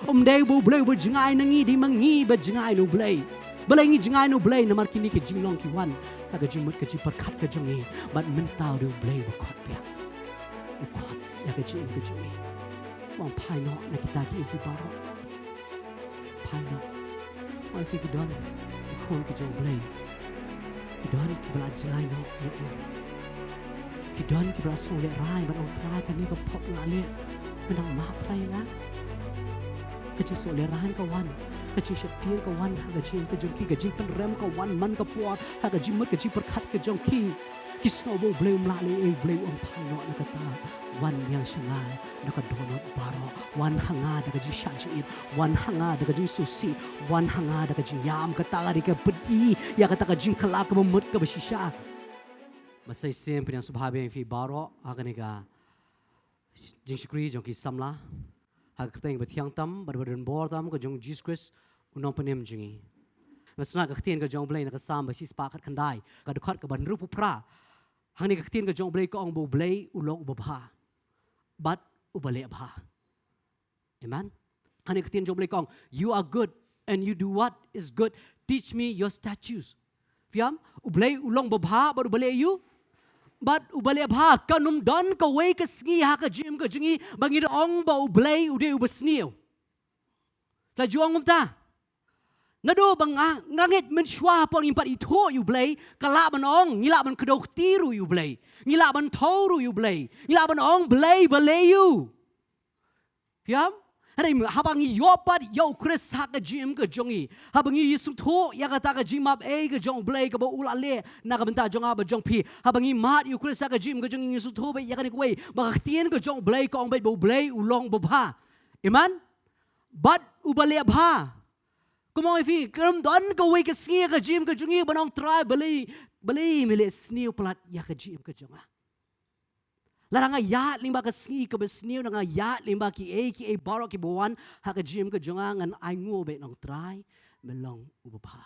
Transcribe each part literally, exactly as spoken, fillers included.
Ym dei ba U Blei uba jngai na ngi, dei ma ngi ba jngai na U Blei. Balei ngi jngai na U Blei? Namar kine ki jinglong ki wan ha ka jingmut ka jingpyrkhat ka jong ngi. Bad mynta u dei U Blei uba khot biang. U khot ïa ka jingim ka jong ngi. Wan phai noh na kita kiei kiei baroh. Phai noh. Wan phi ki don ki khun ki jong U Blei. Ki don kiba la jngai noh ïa u. Ki don kiba la sngew lehraiñ ban ong, Trai, kane ka pop nga la leh, me nang map Trai ïa nga. Ka jingsngew lehraiñ ka wan, ka jingsheptieng ka wan ha ka jingim ka jong ki, ka jingpynrem ka wan man ka por ha ka jingmut ka jingpyrkhat ka jong ki. Ki sngew ba U Blei um lah leh ei, U Blei u ong phai noh na kata. Wan biang sha nga na ka dohnud baroh. Wan ha nga da ka jingshah jingit. Wan ha nga da ka jingsngewsih. Wan ha nga da ka jingïam. Kata ka dei ka pyni ïa kata ka jingkylla kaba mut kaba shisha. Ba sa shisien pdiang sngewbha biang ïa phi baroh ha kane ka jingshakri jong ki samla ha ka kyrteng ba thiang tam bad ba donbor tam ka jong U Jisu Khrist U Nongpynim jong ngi. Nga sngap ka ktien ka jong U Blei na ka Salm ba shispah khatkhyndai, ka dkhot kaba hynriewphew phra. Hangne ka ktien ka jong U Blei ka ong ba U Blei u long uba bha bad uba leh bha. Amen. Hangne ka ktien jong U Blei ka ong, "You are good and you do what is good. Teach me your statutes." Phi ïam? U Blei u long uba bha bad uba leh aïu? Bad uba leh bha. Kan ym don kawei ka sngi ha ka jingim ka jong ngi ba ngin ong ba U Blei u dei uba sniew. Te ju ong kumta. Naduh ba nga, nga ngeit mynshuwa por ngim pat ithuh ïa U Blei, ka lah ban ong, ngi lah ban kdew kti ruh ïa U Blei. Ngi lah ban thew ruh ïa U Blei. Ngi lah ban ong, Blei, balei ïa u? Phi ïam? Hynrei haba ngi ïoh pat ïa U Khrist ha ka jingim ka jong ngi, haba ngi ïasngewthuh ïa kata ka jingmap ei ka jong U Blei kaba u la leh na ka bynta jong nga bad jong phi. Haba ngi mad ïa U Khrist ha ka jingim ka jong ngi, ngi sngewthuh beit ïa kane kawei, ba ka ktien ka jong U Blei ka ong beit ba U Blei u long uba bha. Amen. Bad uba leh bha. Kumno ïa phi, kan ym don kawei ka sngi ha ka jingim ka jong ngi ban ong, Trai, balei, balei me leh sniew palat ïa ka jingim ka jong nga? Lada nga ïaid lyngba ka sngi kaba sniew, lada nga ïaid lyngba kiei kiei baroh kiba wan ha ka jingim ka jong nga, ngan ainguh beit, ngan ong, Trai, me long uba bha.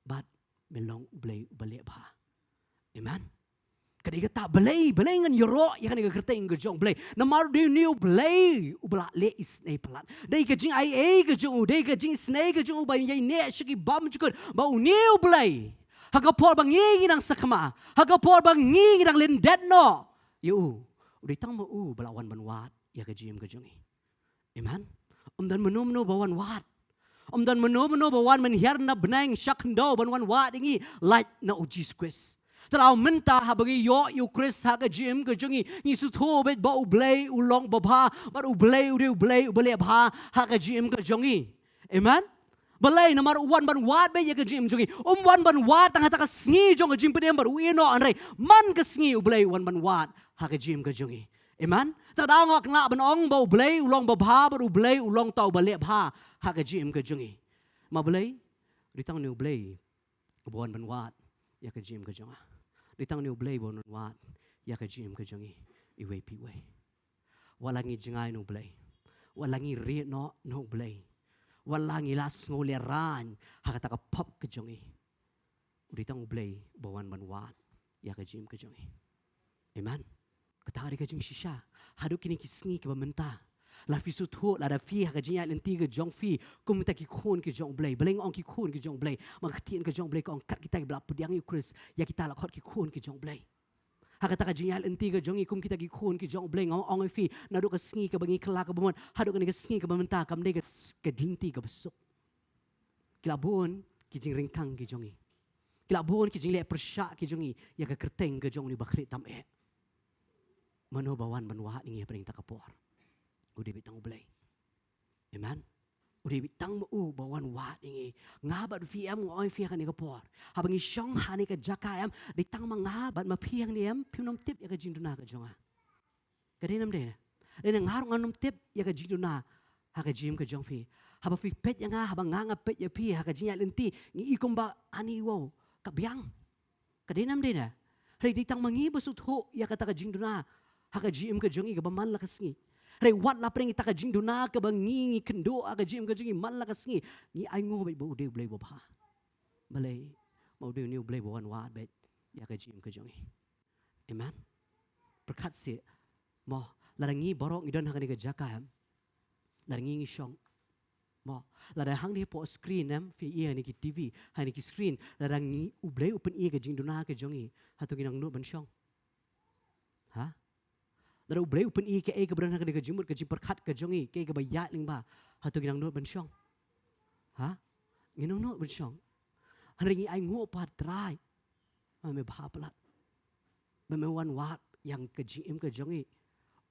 Bad me long U Blei uba leh bha. Amen. Ka dei kata, balei, balei ngan ïaroh ïa kane ka kyrteng ka jong U Blei? Namar dei une U Blei uba la leh isynei palat. Dei ka jingaiei ka jong u, dei ka jingisynei ka jong u ba ïaineh sha ki bymjukut, ba une U Blei, ha ka por ba ngi ngi dang sakma, ha ka por ba ngi ngi dang lyndet noh ïa u, u dei tang ma u ba la wan ban wad ïa ka jingim ka jong ngi. Amen. Ym don mano mano ba wan wad. Ym don mano mano ba wan mynhiar na bneng sha khyndew ban wan wad ïa ngi, lait na U Jisu Khrist. Te la mynta haba ngi ïoh ïa U Khrist ha ka jingim ka jong ngi, ngi sngewthuh beit ba U Blei u long uba bha, bad U Blei u dei U Blei uba leh bha ha ka jingim ka jong ngi. Amen. Balei? Namar u wan ban wad beit ïa ka jingim jong ngi. Um wan ban wad tang ha kata ka sngi jong ka jingpynim bad u ïeh noh, hynrei man ka sngi U Blei u wan ban wad ha ka jingim ka jong ngi. Amen. Te da nga kwah ban ong ba U Blei u long uba bha bad U Blei u long uta uba leh bha ha ka jingim ka jong ngi. Ma balei? Dei tang une U Blei uba wan ban wad ïa ka jingim ka jong nga. Dei tang une U Blei uba wan ban wad ïa ka jingim ka jong ngi, iwei pa iwei. Wat la ngi jngai na U Blei, wat la ngi rieh noh na U Blei, wat la ngi la sngew lehraiñ ha kata ka pop ka jong ngi, u dei tang U Blei uba wan ban wad ïa ka jingim ka jong ngi. Amen. Kata ka dei ka jingshisha. Haduh kine ki sngi kiba mynta, lada phi sngewthuh, lada phi ha ka jingïaid lynti ka jong phi kum kita ki khun ki jong U Blei. Balei nga ong ki khun ki jong U Blei? Ma ka ktien ka jong U Blei ka ong, kat kita kiba la pdiang ïa U Khrist, ïa kita la khot ki khun ki jong U Blei. Ha kata ka jingïaid lynti ka jong ngi kum kita ki khun ki jong U Blei, nga ong ïa phi, naduh ka sngi kaba ngi kylla kaba mut haduh kane ka sngi kaba mynta, kam dei ka s-, ka lynti kaba suk. Ki la bun ki jingryngkang ki jong ngi. Ki la bun ki jingleh pyrshah ki jong ngi ïa ka kyrteng ka jong une uba khlieh tam eh. Mano ba wan ban wad ïa ngi hapdeng kata ka por? U dei beit tang U Blei. Amen. U dei beit tang ma u ba wan wad ïa ngi. Nga bad phi, em, nga ong ïa phi ha kane ka por, haba ngi shong ha kane ka jaka, em, dei tang ma nga bad ma phi hangne, em, phim nym tip ïa ka jingduna ka jong nga. Ka dei ne ym dei? Dei ne? Nga ruh ngam nym tip ïa ka jingduna ha ka jingim ka jong phi. Haba phi peit ïa nga, haba nga nga peit ïa phi ha ka jingïaid lynti, ngi i kumba ani, wow, ka biang. Ka dei ne ym dei? Hynrei dei tang ma ngi ba sngewthuh ïa kata ka jingduna ha ka jingim ka jong ngi kaba man la ka sngi. Hynrei wat la pdeng ïa kata ka jingduna kaba ngi, ngi kynduh ha ka jingim ka jong ngi man la ka sngi, ngi ainguh beit ba u dei U Blei uba bha. Balei? Ma u dei une U Blei uba wan wad beit ïa ka jingim ka jong ngi. Amen. Pyrkhat seh, mo, lada ngi baroh ngi don ha kane ka jaka, em, lada ngi ngi shong, Mo, lada hangne hapoh screen em, phi ïohi hangne ki T V, hangne ki screen, lada ngi, U Blei u pyni ka jingduna ka jong ngi, hato ngi nang nud ban shong? Ha? Lada U Blei u pyni kaei kaba don ha kane ka jingmut ka jingpyrkhat ka jong ngi, kaei kaba ïaid lyngba, hato ngi nang nud ban shong? Ha? Ngi nang nud ban shong. Hynrei ngi ainguh pat Trai, ba me bha palat, ba me wan wad ïa ka jingim ka jong ngi.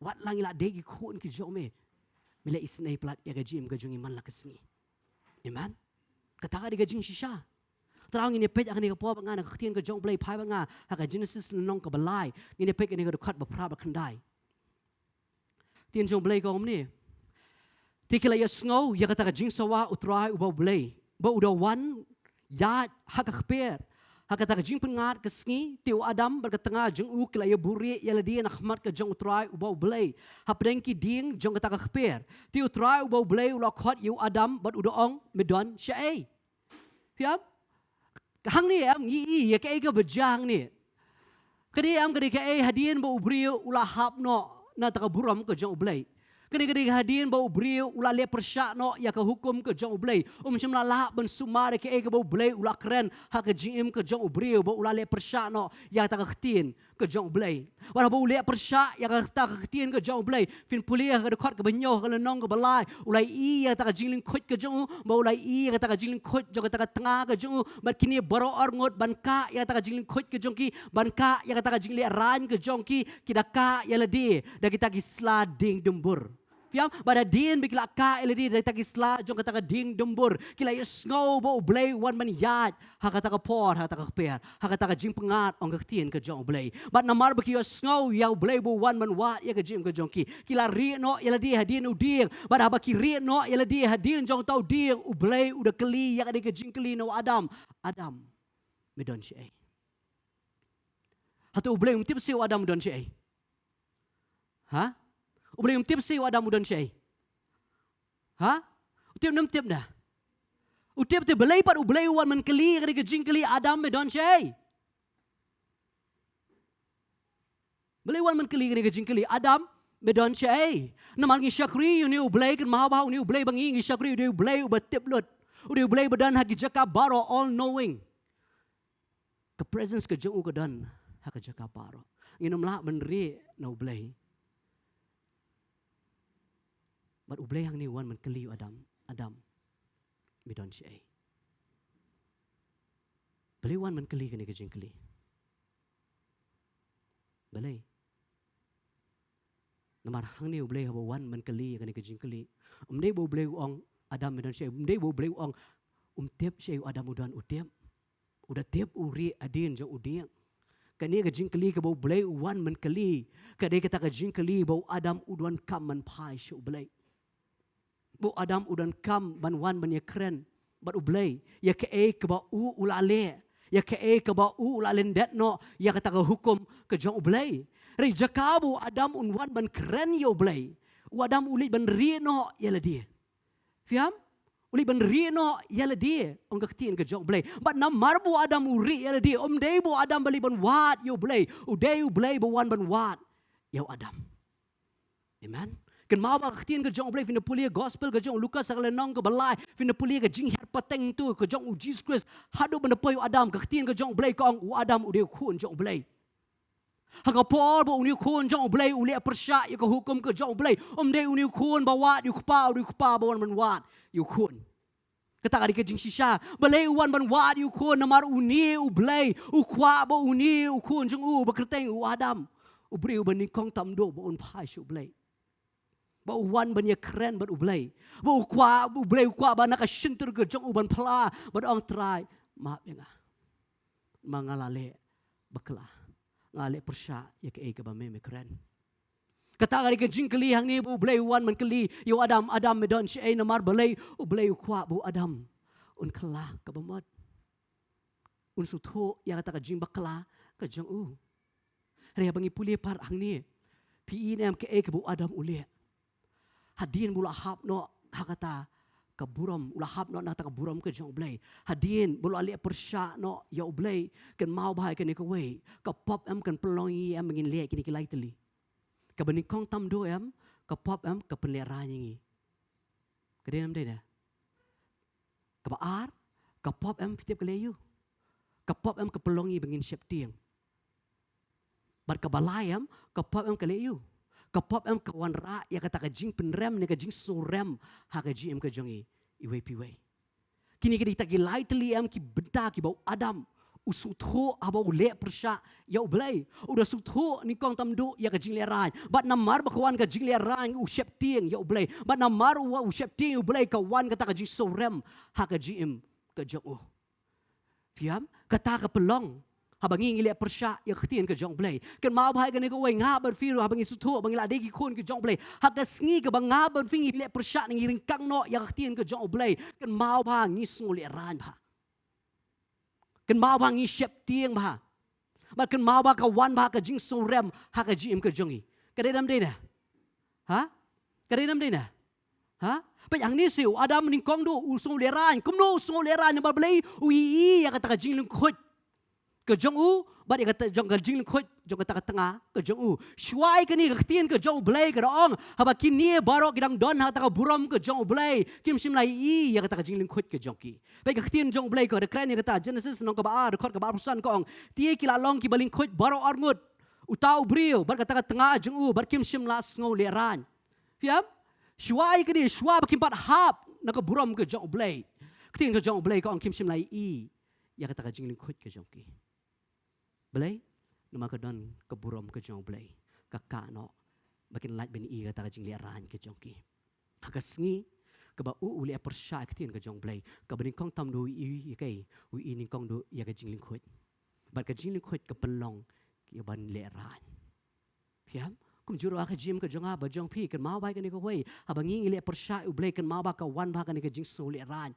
Wat la ngi la dei ki khun ki jong me, me la isynei palat ïa ka jingim ka jong ngi man la ka sngi. Amen. Kata ka dei ka jingshisha. Trai, ngin ïa peit ha kane ka por bad nga na ka ktien ka jong U Blei, phai bad nga ha ka Genesis lynnong kaba lai, ngin ïa peit kane ka dkhot ba phra bad khyndai. Ktien jong U Blei ka ong kumne: Te ki la ïohsngew ïa kata ka jingsawa U Trai uba U Blei, ba u da wan ïaid ha ka kper ha kata ka jingpyngngad ka sngi. Te u Adam bad ka tnga jong u ki la ïabuhrieh ïa lade na khmat ka jong U Trai uba U Blei, hapdeng ki dieng jong kata ka kper. Te U Trai uba U Blei u la khot ïa u Adam bad u da ong, me don shaei? Phi ïam? Hangne em ngi i ïa kaei kaba jia hangne. Ka dei em, ka dei kaei hadien ba u briew u la hap noh na kata ka burom ka jong U Blei. Ka dei, ka dei hadien ba u briew u la leh pyrshah noh ïa ka hukum ka jong U Blei. Um shym la lah ban sumar ïa kaei kaba U Blei u la kren ha ka jingim ka jong u briew, ba u la leh pyrshah noh ïa kata ka ktien ka jong U Blei. Wat haba u leh pyrshah ïa kata ka ktien ka jong U Blei, phin pule ha ka dkhot kaba hynñiew ha ka lynnong kaba lai, u la i ïa kata ka jinglyngkhuid ka jong u, ba u la i ïa kata ka jinglyngkhuid jong kata ka tnga ka jong u, bad kine baroh arngut ban kah ïa kata ka jinglyngkhuid ka jong ki, ban kah ïa kata ka jinglehrain ka jong ki, ki da kah ïa lade da kita ki sla dieng dumbur. Phi ïam? Bad hadien ba ki la kah ïa lade da kita ki sla jong kata ka dieng dumbur, ki la ïohsngew ba U Blei u wan ban ïaid ha kata ka por, ha kata ka kper, ha kata ka jingpyngngad, ong ka ktien ka jong U Blei. Bad namar ba ki ïohsngew ïa U Blei ba u wan ban wad ïa ka jingim ka jong ki, ki la rieh noh ïa lade hadien u dieng. Bad haba ki rieh noh ïa lade hadien jong uta u dieng, U Blei u da kylli ïa kane ka jingkylli na u Adam: Adam, me don shaei? Hato U Blei um tip shuh ïa u Adam u don shaei? Ha? U Blei um tip shuh ïa u Adam u don shaei? Ha? U tip ne um tip na? U tip. Te balei pat U Blei u wan ban kylli ïa kane ka jingkylli, Adam, me don shaei? Balei u wan ban kylli ïa kane ka jingkylli, Adam, me don shaei? Namar ngi shakri ïa une U Blei, kynmaw ba une U Blei ba ngi, ngi shakri, u dei U Blei uba tip lut. U dei U Blei ba don ha ki jaka baroh, all knowing. Ka presence ka jong u ka don ha ka jaka baroh. Ngin ym lah ban rieh na U Blei. Bad U Blei hangne u wan ban kylli ïa u Adam: Adam, me don shaei? Balei u wan ban kylli kane ka jingkylli? Balei? Namar hangne U Blei haba u wan ban kylli ïa kane ka jingkylli, um dei ba U Blei u ong, Adam, me don shaei? Um dei ba U Blei u ong, um tip shaei u Adam u don, u tip. U da tip, u rieh hadien jong u dieng. Kane ka jingkylli kaba U Blei u wan ban kylli, ka dei kata ka jingkylli ba u Adam u donkam ban phai sha U Blei. Ba u Adam u donkam ban wan ban ïakren bad U Blei ïa kaei kaba u u la leh, ïa kaei kaba u u la lyndet noh ïa kata ka hukum ka jong U Blei. Hynrei jaka ba u Adam un wan ban kren ïa U Blei, u Adam u leit ban rieh noh ïa lade. Phi ïam? U leit ban rieh noh ïa lade, ong ka ktien ka jong U Blei. Bad namar ba u Adam u rieh ïa lade, um dei ba u Adam ba leit ban wad ïa U Blei, u dei U Blei ba wan ban wad ïa u Adam. Amen. Kynmaw ba ka ktien ka jong U Blei, phin da pule gospel ka jong u Lukas ha ka lynnong kaba lai, phin da pule ka jinghiar pateng to ka jong u Jisu Khrist haduh ban da poi u Adam, ka ktien ka jong U Blei ka ong u Adam u dei u khun jong U Blei. Ha ka por ba une u khun jong U Blei u leh pyrshah ïa ka hukum ka jong U Blei, um dei une u khun ba wad ïa u kpa, u dei u kpa ba wan ban wad ïa u khun. Kata ka dei ka jingshisha. Balei u wan ban wad ïa u khun? Namar une U Blei u kwah ba une u khun jong u ba kyrteng u Adam, u briew ba nyngkong tam duh, ba un phai sha U Blei, ba u wan ban ïakren bad U Blei, ba u kwah, U Blei u kwah ba na ka shyntur ka jong u ban phla bad ong, Trai, map ïa nga. Ma nga la leh bakla, nga leh pyrshah ïa kaei kaba me me kren. Kata ka dei ka jingkylli hangne ba U Blei u wan ban kylli ïa u Adam, Adam, me don shaei? Namar balei? U Blei u kwah ba u Adam un kylla kaba mut, un sngewthuh ïa kata ka jingbakla ka jong u. Hynrei haba ngi pule pat hangne, phi i ne em kaei kaba u Adam u leh? Hadien ba u la hap noh ha kata ka burom, u la hap noh na kata ka burom ka jong U Blei, hadien ba u la leh pyrshah noh ïa U Blei, kynmaw bha ïa kane kawei, ka pop em kan pynlong ïa ngi em ba ngin leh kine ki lai tylli? Kaba nyngkong tam duh em, ka pop em ka pynlehrain ïa ngi. Ka dei ne em dei ne? Kaba ar, ka pop em phi tip ka leh ïa u. Ka pop em ka pynlong ïa ba ngin sheptieng. Bad kaba lai em, ka pop em ka leh ïa u. Ka pop em ka wanrah ïa kata ka jingpynrem ne ka jingsngewrem ha ka jingim ka jong i, iwei pa iwei. Kine ki dei kita ki lai tylli em ki bynta kiba u Adam u sngewthuh haba u leh pyrshah ïa U Blei. U da sngewthuh nyngkong tam duh ïa ka jinglehrain. Bad namar ba ka wan ka jinglehrain u sheptieng ïa U Blei. Bad namar u, u sheptieng ïa U Blei ka wan kata ka jingsngewrem ha ka jingim ka jong u. Phi ïam, kata ka pynlong haba ngi ngi leh pyrshah ïa ka ktien ka jong U Blei. Kynmaw bha ïa kane kawei, nga bad phi ruh haba ngi sngewthuh ba ngi la dei ki khun ka jong U Blei, ha ka sngi kaba nga bad phi ngi leh pyrshah ne ngi ryngkang noh ïa ka ktien ka jong U Blei, kynmaw bha ngi sngewlehrain bha. Kynmaw bha ngi sheptieng bha. Bad kynmaw bha ka wan bha ka jingsngewrem ha ka jingim ka jong i. Ka dei ne ym dei ne? Ha? Ka dei ne ym dei ne? Ha? Peit hangne seh, u Adam nyngkong duh u sngewlehrain. Kumno u sngewlehrain? Namar balei? U ïohi ïa kata ka jinglyngkhuit ka jong u bad ïa kata jong ka jinglyngkhuit jong kata ka tnga ka jong u. Shuwa ïa kane ka ktien ka jong U Blei ka da ong, haba kine baroh ki dang don ha kata ka burom ka jong U Blei, kim shym la ïohi ïa kata ka jinglyngkhuit ka jong ki. Peit ka ktien jong U Blei ka da kren ïa kata, Genesis lynnong kaba ar, dkhot kaba arphew san ka ong, te ki la long kiba lyngkhuit baroh arngut, uta u briew bad kata ka tnga jong u, bad kim shym la sngewlehrain. Phi ïam? Shuwa ïa kane, shuwa ba kim pat hap na ka burom ka jong U Blei, ka ktien ka jong U Blei ka ong kim shym la ïohi ïa kata ka jinglyngkhuit ka jong ki. Balei? Namar ka don ka burom ka jong U Blei, ka kah noh ba kin lait ban ïohi ïa kata ka jinglehrain ka jong ki. Ha ka sngi kaba u, u leh pyrshah ïa ka ktien ka jong U Blei, kaba nyngkong tam duh u ïohi ïa kaei? U ïohi nyngkong duh ïa ka jinglyngkhuit. Bad ka jinglyngkhuit ka pynlong ïa ban lehrain. Phi ïam? Kumjuh ruh ha ka jingim ka jong nga bad jong phi, kynmaw bha ïa kane kawei, haba ngi ngi leh pyrshah ïa U Blei, kynmaw bha ka wan bha kane ka jingsngewlehrain.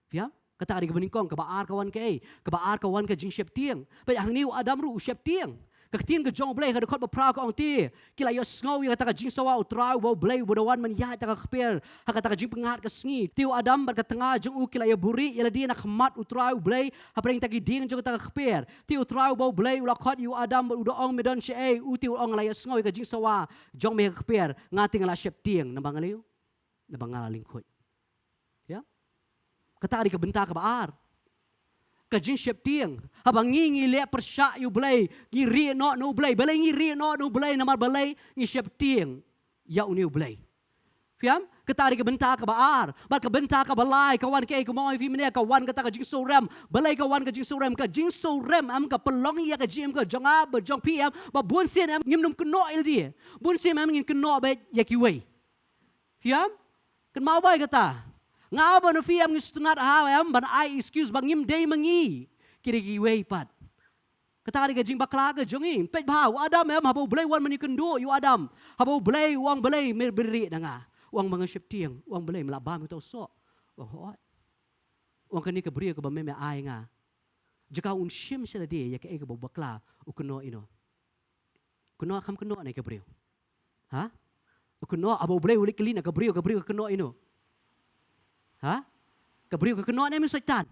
Phi ïam? Kata ka dei kaba nyngkong. Kaba ar ka wan kaei? Kaba ar ka wan ka jingsheptieng. Peit hangne u Adam ruh u sheptieng. Ka ktien ka jong U Blei ha ka dkhot ba phra ka ong, te ki la ïohsngew ïa kata ka jingsawa U Trai uba U Blei uba da wan ban ïaid da ka kper ha kata ka jingpyngngad ka sngi. Te u Adam bad ka tnga jong u ki la ïabuhrieh ïa lade na khmat U Trai U Blei hapdeng kita ki dieng jong kata ka kper. Te U Trai uba U Blei u la khot ïa u Adam bad u da ong, me don shaei? U te u ong, nga la ïohsngew ïa ka jingsawa jong me ha ka kper, nga te nga la sheptieng, namar nga la ïoh, namar nga la lyngkhuit. Ïa? Kata ka dei ka bynta kaba ar. Ka jingsheptieng. Haba ngi ngi leh pyrshah ïa U Blei, ngi rieh noh na U Blei. Balei ngi rieh noh na U Blei? Namar balei? Ngi sheptieng ïa une U Blei. Phi ïam? Kata ka dei ka bynta kaba ar. Bad ka bynta kaba lai ka wan kaei? Kumba nga ong ïa phi mynne, ka wan kata ka jingsngewrem. Balei ka wan ka jingsngewrem? Ka jingsngewrem em ka pynlong ïa ka jingim ka jong nga bad jong phi em ba bun sien em ngim nym kynnoh ïa lade. Bun sien em ngin kynnoh beit ïa kiwei. Phi ïam? Kynmaw bha ïa kata. Nga bad phi em ngi sngewtynnat ha em ban ai excuse ba ngim dei ma ngi. Ki dei kiwei pat. Kata ka dei ka jingbakla ka jong ngi. Peit bha, u Adam em, haba U Blei u wan ban ïakynduh ïa u Adam, haba U Blei u ong, balei me rieh na nga? U ong, ba nga sheptieng. U ong, balei, me la bam ïa uta u soh? U ong, hooid. U ong, kane ka briew kaba me me ai nga, jaka un shim sha lade ïa kaei kaba u bakla, u kynnoh ïano? Kynnoh, kham kynnoh ne ka briew? Ha? U kynnoh, haba U Blei u leit kylli na ka briew, ka briew ka kynnoh ïano? Ha? Ka briew ka kynnoh ne em u Soitan?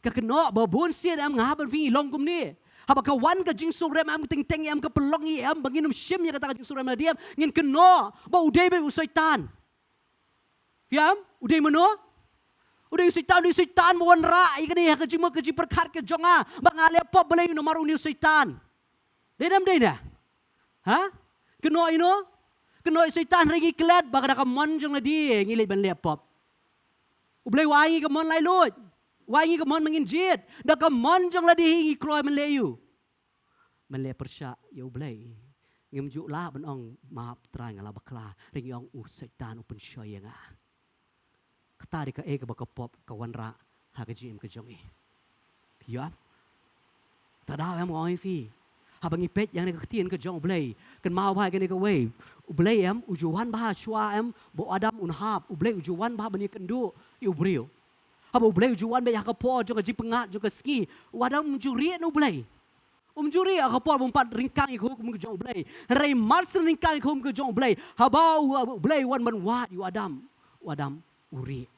Ka kynnoh. Ba bun sien em nga bad phi ngi long kumne. Haba ka wan ka jingsngewrem em, teng teng em ka pynlong ïa em ba ngin nym shim ïa kata ka jingsngewrem lade em. Ngin kynnoh ba u dei beit u Soitan. Phi ïam? U dei mano? U dei u Soitan, u dei u Soitan ba wanrah ïa kane ha ka jingmut ka jingpyrkhat ka jong nga ba nga leh pop. Balei? Namar une u Soitan. Dei ne ym dei ne? Ha? Kynnoh ïano? Kynnoh ïa u Soitan. Hynrei ngi klet ba ka da ka mon jong lade ngi leit ban leh pop. U Blei u ai ngi ka mon laitluid. U ai ngi ka mon ba ngin jied. Da ka mon jong lade hi ngi kloi ban leh ïa u, ban leh pyrshah ïa U Blei. Ngim ju lah ban ong, map Trai, nga la bakla. Hynrei ngi ong, u Soitan u pynshoi ïa nga. Kata dei kaei kaba ka pop ka wanrah ha ka jingim ka jong ngi. Ïa. Te da em, nga ong ïa phi, haba ngi peit ïa kane ka ktien ka jong U Blei, kynmaw bha ïa kane kawei. U Blei em u ju wan bha shuwa em ba u Adam un hap. U Blei u ju wan bha ban ïakynduh ïa u briew. Haba U Blei u ju wan beit ha ka por jong ka jingpyngngad jong ka sngi, u Adam um ju rieh na U Blei. Um ju rieh ha ka por ba um pat ryngkang ïa ka hukum ka jong U Blei. Hynrei mar syn ryngkang ïa ka hukum ka jong U Blei, haba u, U Blei u wan ban wad ïa u Adam, u Adam u rieh.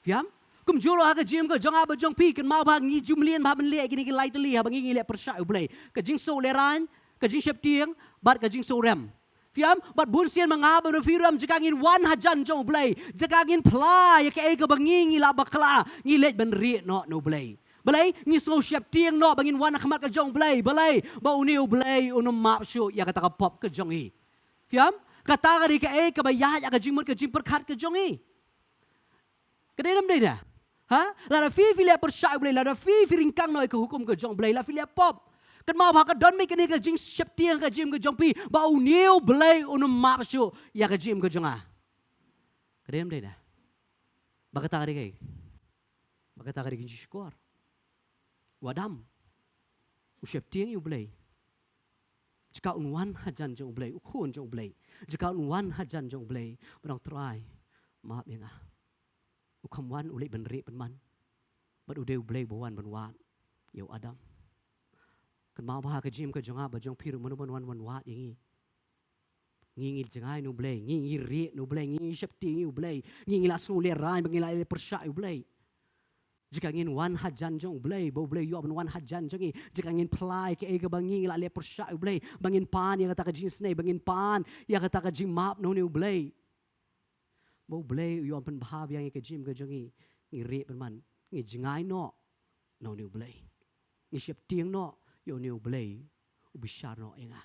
Phi ïam? Kumjuh ruh ha ka jingim ka jong nga bad jong phi, kynmaw bha, ngi ju mlien bha ban leh kine ki lai tylli haba ngi ngi leh pyrshah ïa U Blei. Ka jingsngewlehrain, ka jingsheptieng bad ka jingsngewrem. Phi ïam, bad bun sien ma nga bad phi ruh, jaka ngin wan hajan jong U Blei, jaka ngin phla ïa kaei kaba ngi ngi la bakla, ngi leit ban rieh noh na U Blei. Balei? Ngi sngew sheptieng noh ba ngin wan ha khmat ka jong U Blei. Balei? Ba une U Blei un ym map shuh ïa kata ka pop ka jong ngi. Phi ïam, kata ka dei kaei kaba ïaid ïa ka jingmut ka jingpyrkhat ka jong ngi. Ka dei ne ym dei ne? Ha? Lada phi phi leh pyrshah U Blei, lada phi phi ryngkang noh ïa ka hukum ka jong U Blei, lada phi leh pop, kynmaw ba ka don beit kane ka jingsheptieng ha ka jingim ka jong phi ba une U Blei un ym map shuh ïa ka jingim ka jong nga. Ka dei ne ym dei ne? Ba kata ka dei kaei? Ba kata ka dei ka jingshukor. U Adam u sheptieng ïa U Blei. Jaka un wan hajan jong U Blei, u khun jong U Blei. Jaka un wan hajan jong U Blei, bad u ong, Trai, map ïa nga. U kham wan, u leit ban rieh pynban. Bad u dei U Blei ba wan ban wad ïa u Adam. Kynmaw ba ha ka jingim ka jong nga bad jong phi ruh, mano ban wan ban wad ïa ngi? Ngi ngi jngai na U Blei, ngi ngi rieh na U Blei, ngi ngi sheptieng ïa U Blei, ngi ngi la sngew lehraiñ ba ngi la leh pyrshah ïa U Blei. Jaka ngin wan hajan jong U Blei, ba U Blei u ïoh ban wan hajan jong ngi. Jaka ngin phla ïa kaei kaba ngi ngi la leh pyrshah ïa U Blei, ba ngin pan ïa kata ka jingisynei, ba ngin pan ïa kata ka jingmap na une U Blei. Ba U Blei u ïoh pynbha biang ïa ka jingim ka jong ngi, ngi rieh pynban, ngi jngai noh na une U Blei. Ngi sheptieng noh ïa une U Blei u bishar noh ïa nga.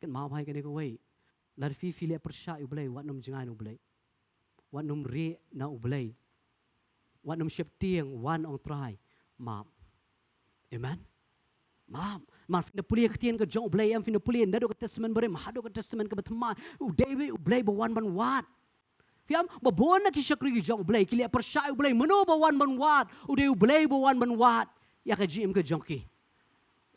Kynmaw bha ïa kane kawei. Lada phi phi leh pyrshah ïa U Blei, wat nym jngai na U Blei. Wat nym rieh na U Blei. Wat nym sheptieng, wan ong, Trai, map. Amen. Map. Mar phin da pule ïa ka ktien ka jong U Blei, em, phin da pule naduh ka Testament Barim haduh ka Testament kaba thymmai, u dei U Blei ba wan ban wad. Phi ïam, ba bun na ki shakri ki jong U Blei ki leh pyrshah ïa U Blei, mano ba wan ban wad? U dei U Blei ba wan ban wad ïa ka jingim ka jong ki.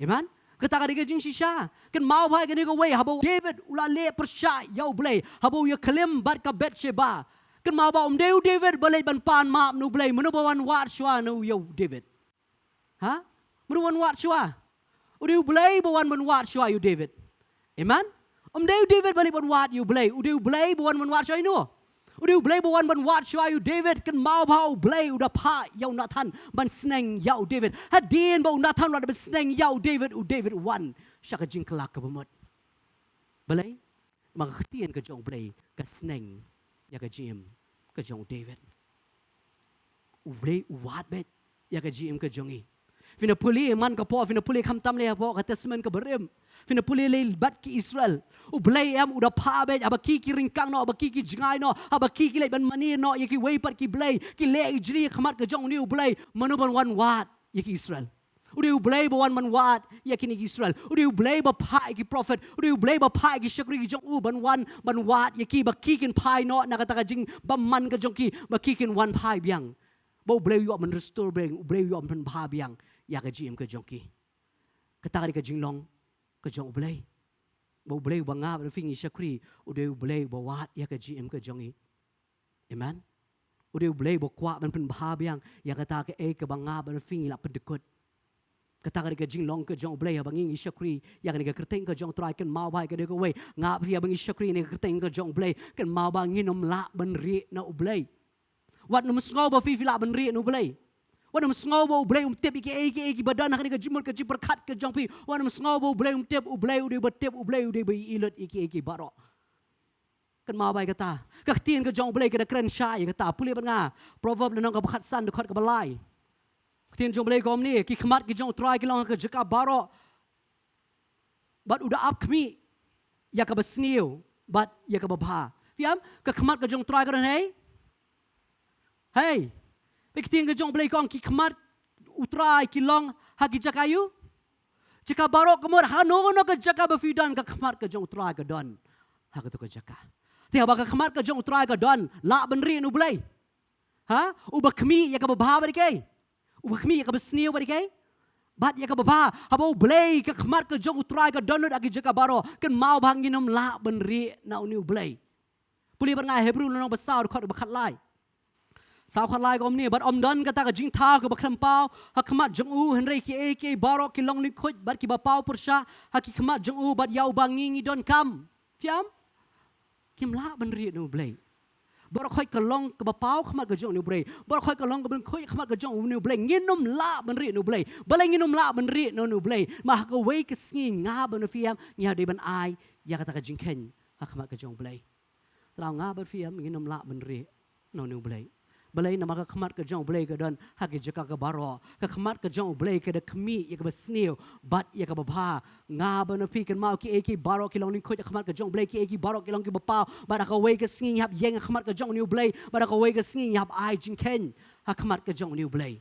Amen. Kata ka dei ka jingshisha. Kynmaw bha ïa kane kawei, haba u David u la leh pyrshah ïa U Blei, haba u ïakhlem bad ka Bathsheba, kynmaw ba ym dei u David ba leit ban pan map na U Blei, mano ba wan wad shuwa na u ïa u David? Ha? Mano wan wad shuwa? U dei U Blei ba wan ban wad shuwa ïa u David. Amen. Ym dei u David ba leit ban wad ïa U Blei, u dei U Blei ba wan ban wad shuwa ïa uno? U dei U Blei ba wan ban wad shuwa ïa u David. Kynmaw bha, U Blei u da phah ïa u Nathan ban sneng ïa u David. Hadien ba u Nathan u la dep ban sneng ïa u David, u David u wan sha ka jingkhlad kaba mut. Balei? Namar ka ktien ka jong U Blei ka sneng ïa ka jingim ka jong u David. U Blei u wad beit ïa ka jingim ka jong ngi. Phin da pule man ka por, phin da pule khamtam lei hapoh ka Testament kaba rim, phin da pule lei bad ki Israel. U Blei, em, u da phah beit, haba ki ki ryngkang noh, haba ki ki jngai noh, haba ki ki leit ban mane noh ïa kiwei pat ki blei, ki leh ïa ki jri ha khmat ka jong une U Blei, mano ban wan wad ïa ki Israel? U dei U Blei ba wan ban wad ïa kine ki Israel. U dei U Blei ba phah ïa ki prophet, u dei U Blei ba phah ïa ki shakri ki jong u ban wan ban wad ïa ki, ba ki kin phai noh na kata ka jingbymman ka jong ki, ba ki kin wan phai biang, ba U Blei u ïoh ban restore biang, U Blei u ïoh ban pynbha biang ïa ka jingim ka jong ki. Kata ka dei ka jinglong ka jong U Blei. Ba U Blei uba nga bad phi ngi shakri, u dei U Blei uba wad ïa ka jingim ka jong ngi. Amen. U dei U Blei uba kwah ban pynbha biang ïa kata kaei kaba nga bad phi ngi la pyndykut. Kata ka dei ka jinglong ka jong U Blei, haba ngi ngi shakri ïa kane ka kyrteng ka jong U Trai. Kynmaw bha ïa kane kawei, nga bad phi haba ngi shakri ïa kane ka kyrteng ka jong U Blei, kynmaw ba ngin ym lah ban rieh na U Blei. Wat nym sngew ba phi phi lah ban rieh na U Blei. Wat nym sngew ba U Blei um tip ïa kiei kiei kiba don ha kane ka jingmut ka jingpyrkhat ka jong phi. Wat nym sngew ba U Blei um tip, U Blei u dei uba tip, U Blei u dei uba ïohi lut ïa kiei kiei baroh. Kynmaw bha ïa kata. Ka ktien ka jong U Blei ka da kren shai ïa kata. Pule bad nga Proverb lynnong kaba khatsan, dkhot kaba lai. Ka ktien jong U Blei ka ong kumne, ki khmat ki jong U Trai ki long ha ka jaka baroh, bad u da ap khmih ïa kaba sniew bad ïa kaba bha. Phi ïam, ka khmat ka jong U Trai ka don hei? Hei. Ka ktien ka jong U Blei ka ong ki khmat U Trai ki long ha ki jaka ïu? Jaka baroh. Ka mut hano hano ka jaka ba phi don, ka khmat ka jong U Trai ka don ha kato ka jaka. Te haba ka khmat ka jong U Trai ka don, lah ban rieh na U Blei? Ha? Uba khmih ïa kaba bha bad ïa kaei? Uba khmih ïa kaba sniew bad ïa kaei? Bad ïa kaba bha. Haba U Blei, ka khmat ka jong U Trai ka don lut ha ki jaka baroh, kynmaw ba ngin ym lah ban rieh na une U Blei. Pule bad nga Hebru lynnong ba saw, dkhot ba khatlai. Saw khatlai ka ong kumne, bad ym don kata ka jingthaw kaba khlem paw ha khmat jong u, hynrei kiei kiei baroh ki long lyngkhuid bad kiba paw pyrshah ha ki khmat jong u, bad ïa uba ngi ngi donkam. Phi ïam? Kim lah ban rieh na U Blei. Baroh khoit ka long kaba paw ha khmat ka jong une u Blei. Baroh khoit ka long kaba lyngkhuh ha khmat ka jong une u Blei. Ngin ym lah ban rieh na u Blei. Balei ngin ym lah ban rieh na une u Blei? Namar ha kawei ka sngi nga bad phi, ngi hap dei ban ai ïa kata ka jingkheiñ ha khmat ka jong u Blei. Tang nga bad phi ngin ym lah ban rieh na une u Blei. Balei? Namar ka khmat ka jong u Blei ka don ha ki jaka kiba baroh. Ka khmat ka jong u Blei ka da khmih ïa kaba sniew bad ïa kaba bha. Nga bad phi, kynmaw, kiei kiei baroh ki long lyngkhuh ha khmat ka jong u Blei, kiei kiei baroh ki long kiba paw. Bad ha kawei ka sngi ngi hap ïeng ha khmat ka jong une u Blei. Bad ha kawei ka sngi ngi hap ai jingkheiñ ha khmat ka jong une u Blei.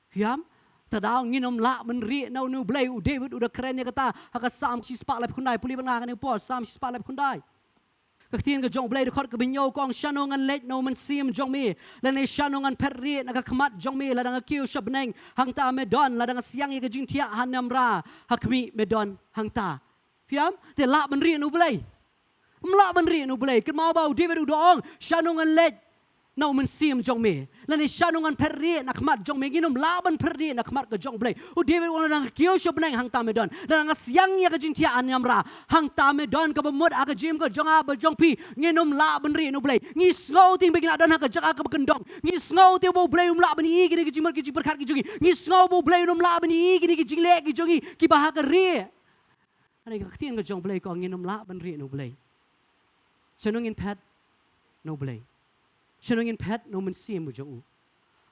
Phi ïam? Te daw ngin ym lah ban rieh na une u Blei. U David u da kren ïa kata ha ka Salm shispah laiphew khyndai. Pule bad nga ha kane ka por, Salm shispah laiphew khyndai. Ka ktien ka jong u Blei dkhot kaba hynñiew ka ong: Shano ngan leit na u mynsiem jong me, lane shano ngan phet rieh na ka khmat jong me? Lada nga kiew sha bneng, hangta me don; lada nga siang ïa ka jingthiah ha niamra, ha khmih me don hangta. Phi ïam? Te lah ban rieh na u Blei? Ym lah ban rieh na u Blei. Kynmaw ba u David u da ong: Shano ngan leit na u mynsiem jong me, lane shano ngan phet rieh na khmat jong me? Ngin ym lah ban phet rieh na khmat ka jong u Blei. U David u ong: Lada nga kiew sha bneng, hangta me don; lada nga siang ïa ka jingthiah ha niamra, hangta me don. Kaba mut ha ka jingim ka jong nga bad jong phi, ngin ym lah ban rieh na u Blei. Ngi sngew te ba ngi la don ha ka jaka kaba kyndong. Ngi sngew te ba u Blei um lah ban ïohi ïa kine ki jingmut ki jingpyrkhat ki jong ngi. Ngi sngew ba u Blei um lah ban ïohi ïa kine ki jingleh ki jong ngi kiba ha ka rieh. Hynrei ka ktien ka jong u Blei ka ong ngin ym lah ban rieh na u Blei. Shano ngin phet na u Blei? Shano ngin phet na u mynsiem u jong u?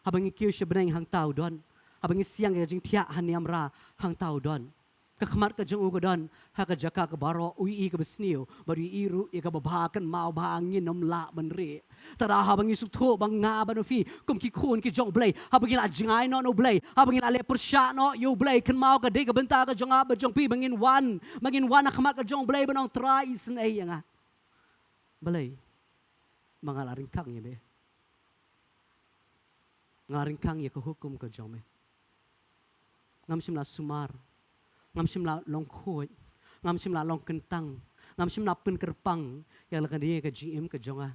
Haba ngi kiew sha bneng, hangta u don. Haba ngi siang ïa ka jingthiah ha niamra, hangta u don. Ka khmat ka jong u ka don ha ka jaka kaba baroh. U ïohi kaba sniew bad u ïohi ruh ïa kaba bha. Kynmaw ba ngin ym lah ban rieh. Te daw haba ngi sngewthuh ba nga bad phi kum ki khun ki jong u Blei, haba ngi la jngai noh na u Blei, haba ngi la leh pyrshah noh ïa u Blei, kynmaw ka dei ka bynta ka jong nga bad jong phi ba ngin wan, ba ngin wan ha khmat ka jong u Blei ban ong: Trai, isynei ïa nga. Balei? Ba nga la ryngkang ïa me. Nga ryngkang ïa ka hukum ka jong me. Ngam shym la sumar. Ngam shym la long khuid. Ngam shym la long kyntang. Ngam shym la pynkyrpang ïa la kane ka jingim ka jong nga.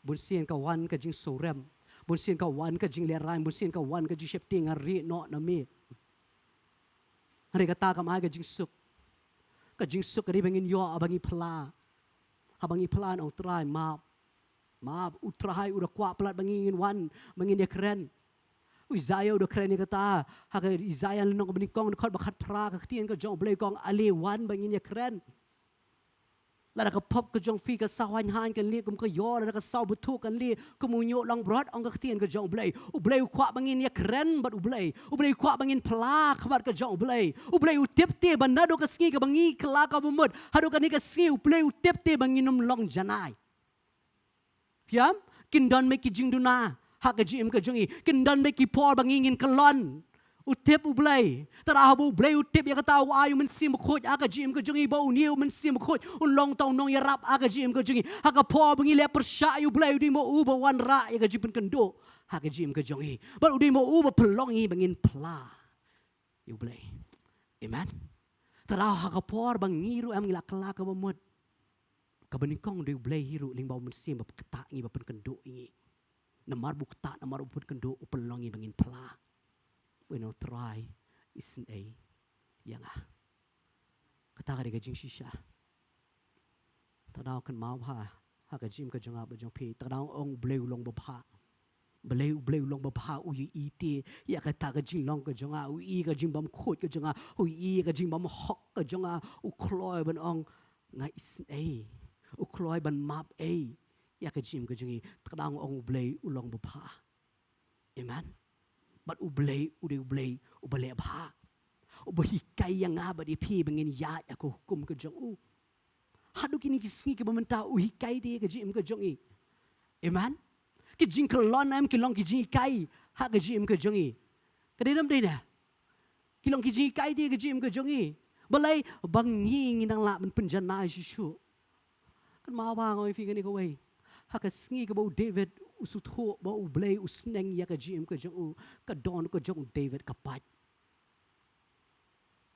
Bunsien ka wan ka jingsngewrem. Bunsien ka wan ka jinglehrain. Bunsien ka wan ka jingsheptieng, nga rieh noh na me. Hynrei kata kam ai ka jingsuk. Ka jingsuk ka dei ba ngin ïoh haba ngi phla. Haba ngi phla, ngi ong: Trai, map. Map. U Trai u da kwah palat ba ngin wan, ba ngin ïakren. U Isaïah u da kren ïa kata ha ka Isaïah lynnong kaba nyngkong, dkhot ba khatphra. Ka ktien ka jong u Blei ka ong: Ale, wan ba ngin ïakren. Lada ka pop ka jong phi ka saw haiñ haiñ, kan leh kum ka ïor; lada ka saw bthuh, kan leh kum u ñiuh langbrot, ong ka ktien ka jong u Blei. U Blei u kwah ba ngin ïakren bad u Blei. U Blei u kwah ba ngin phla ha khmat ka jong u Blei. U Blei u tip te ba naduh ka sngi kaba ngi kylla kaba mut haduh kane ka sngi, u Blei u tip te ba ngin ym long janai. Phi ïam? Kin don beit ki jingduna ha ka jingim ka jong ngi. Kin don beit ki por ba ngi ngin kyllon. U tip u Blei. Te daw haba u Blei u tip ïa kata, u ai u Mynsiem Bakhuid ha ka jingim ka jong ngi, ba une u Mynsiem Bakhuid un long uta u nongïarap ha ka jingim ka jong ngi. Ha ka por ba ngi leh pyrshah ïa u Blei, u dei mo u ba wanrah ïa ka jingpynkynduh ha ka jingim ka jong ngi. Bad u dei mo u ba pynlong ïa ngi ba ngin phla ïa u Blei. Amen. Te daw ha ka por ba ngi ruh em ngi la kylla kaba mut, kaba nyngkong u dei u Blei hi ruh lyngba u Mynsiem ba ktah ïa ngi, ba pynkynduh ïa ngi. Namar ba u ktah, namar u pynkynduh, u pynlong ïa ngi ba ngin phla. Ba ngin ong: Trai, isynei ïa nga. Kata ka dei ka jingshisha. Te daw kynmaw bha ha ka jingim ka jong nga bad jong phi. Te daw ong u Blei u long babha. Balei u Blei u long babha? U ïohi te ïa kata ka jinglong ka jong nga. U ïohi ka jingbymkhuid ka jong nga. U ïohi ka jingbymhok ka jong nga. U kloi ban ong nga isynei. U kloi ban map ei ïa ka jingim ka jong ngi. Te daw ong u Blei u long babha. Amen. Bad u Blei u dei u Blei uba leh bha, uba hikai ïa nga bad ïa phi ba ngin ïaid ïa ka hukum ka jong u. Haduh kine ki sngi kiba mynta u hikai te ïa ka jingim ka jong ngi. Amen. Ki jingkyllon em ki long ki jinghikai ha ka jingim ka jong ngi. Ka dei ne ym dei ne? Ki long ki jinghikai te ïa ka jingim ka jong ngi. Balei? Ba ngi ngin nang lah ban pynjanai shuh shuh. Kynmaw bha nga ong ïa phi kane kawei. Ha ka sngi kaba u David u sngewthuh ba u Blei u sneng ïa ka jingim ka jong u, ka dohnud ka jong u David ka pait.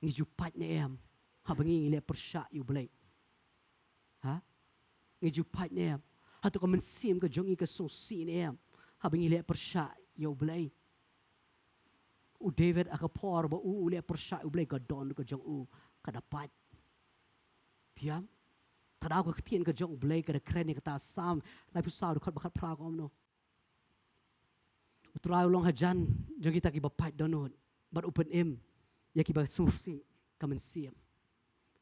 Ngi ju pait ne em haba ngi ngi leh pyrshah ïa u Blei? Ha? Ngi ju pait ne em? Hato ka mynsiem ka jong ngi ka sngewsih ne em haba ngi leh pyrshah ïa u Blei? U David ha ka por ba u u leh pyrshah ïa u Blei, ka dohnud ka jong u ka da pait. Phi ïam? Tang daw ka ktien ka jong U Blei ka da kren ïa kata. Salm laiphew saw dkhot ba khatphra ka ong kumno: U Trai u long hajan jong kita kiba pait dohnud bad u pynim ïa kiba sngewsih ka mynsiem.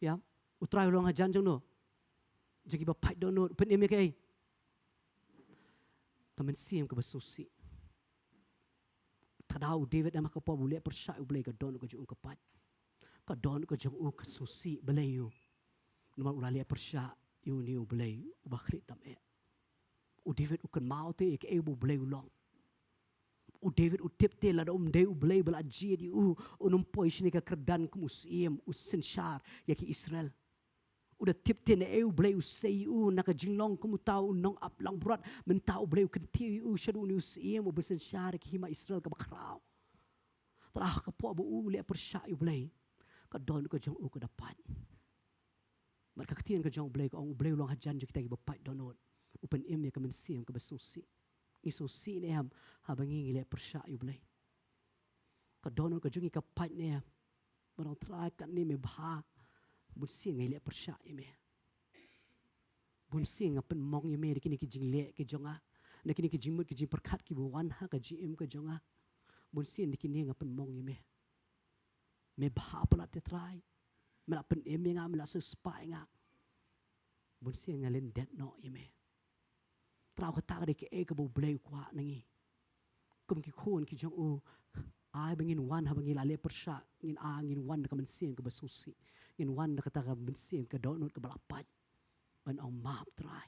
Ïa, U Trai u long hajan jong no? Jong kiba pait dohnud. U pynim ïa kaei? Ka mynsiem kaba sngewsih. Tang daw u David em ha ka por ba u leh pyrshah ïa U Blei, ka dohnud ka jong u ka pait. Ka dohnud ka jong u ka sngewsih balei ïa u. Namar u la leh pyrshah ïa une U Blei uba khlieh tam eh. U David u kynmaw te ïa kaei ba U Blei u long. U David u tip te lada um dei U Blei ba la jied ïa u, un ym poi shane ka kyrdan kum u syiem, u synshar ïa ki Israel. U da tip te naei U Blei u sei ïa u, na ka jinglong kum uta u nongap langbrot, mynta U Blei u kyntiew ïa u shaduh une u syiem uba synshar ïa ka hima Israel kaba khraw. Tang daw ha ka por ba u leh pyrshah ïa U Blei, ka dohnud ka jong u ka da pait. Bad ka ktien ka jong U Blei ka ong, U Blei u long hajan jong kita kiba pait dohnud, u pynim ïa ka mynsiem kaba sngewsih. Ngi sngewsih ne em haba ngi, ngi leh pyrshah ïa U Blei? Ka dohnud ka jong ngi ka pait ne em? Ba ong, Trai, katne me bha, bunsien nga leh pyrshah ïa me. Bunsien nga pynmong ïa me da kine ki jingleh ki jong nga, da kine ki jingmut ki jingpyrkhat kiba wan ha ka jingim ka jong nga. Bunsien da kine nga pynmong ïa me. Me bha palat te Trai. Me la pynim ïa nga, me la siewspah ïa nga. Bunsien nga lyndet noh ïa me. Tang daw kata ka dei kaei kaba U Blei u kwah na ngi. Kum ki khun ki jong u, ai ba ngin wan haba ngi la leh pyrshah, ngin, a, ngin wan da ka mynsiem kaba sngewsih. Ngin wan da kata ka mynsiem ka dohnud kaba la pait. Ban ong, map Trai.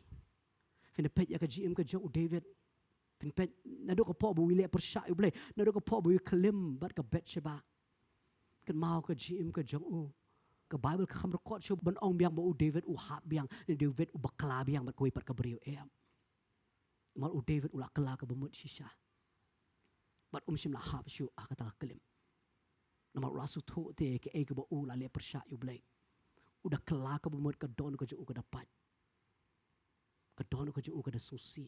Phin da peit ïa ka jingim ka jong u David. Phin peit naduh ka por ba u leh pyrshah ïa U Blei, naduh ka por ba u klim bad ka Bathsheba. Kynmaw ka jingim ka jong u. Ka Baibl kam record shuh ban ong biang ba u David u hap biang, ne David u bakla biang bad kawei pat ka briew, em. Namar u David u la kylla kaba mut shisha. Bad um shym la hap shuh ha kata ka klim. Namar u la sngewthuh te kaei kaba u la leh pyrshah ïa U Blei. U da kylla kaba mut, ka dohnud ka jong u ka da pait. Ka dohnud ka jong u ka da sngewsih.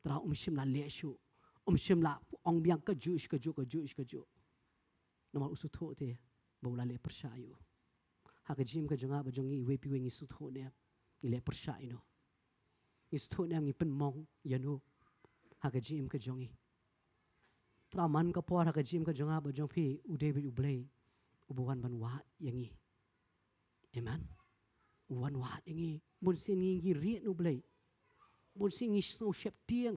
Tang daw um shym la leh shuh. Um shym la ong biang kajuh shi kajuh, kajuh shi kajuh. Namar u sngewthuh te ba u la leh pyrshah ïa u. Ha ka jingim ka jong nga bad jong ngi, iwei pa iwei ngi sngewthuh ne em ngi leh pyrshah ïa no? Ngi sngewthuh ne em ngi pynmong ïa no ha ka jingim ka jong ngi? Tang daw man ka por ha ka jingim ka jong nga bad jong phi, u David, U Blei uba wan ban wad ïa ngi. Amen. U wan wad ïa ngi. Bunsien ngi, ngi rieh na U Blei. Bunsien ngi sngew sheptieng.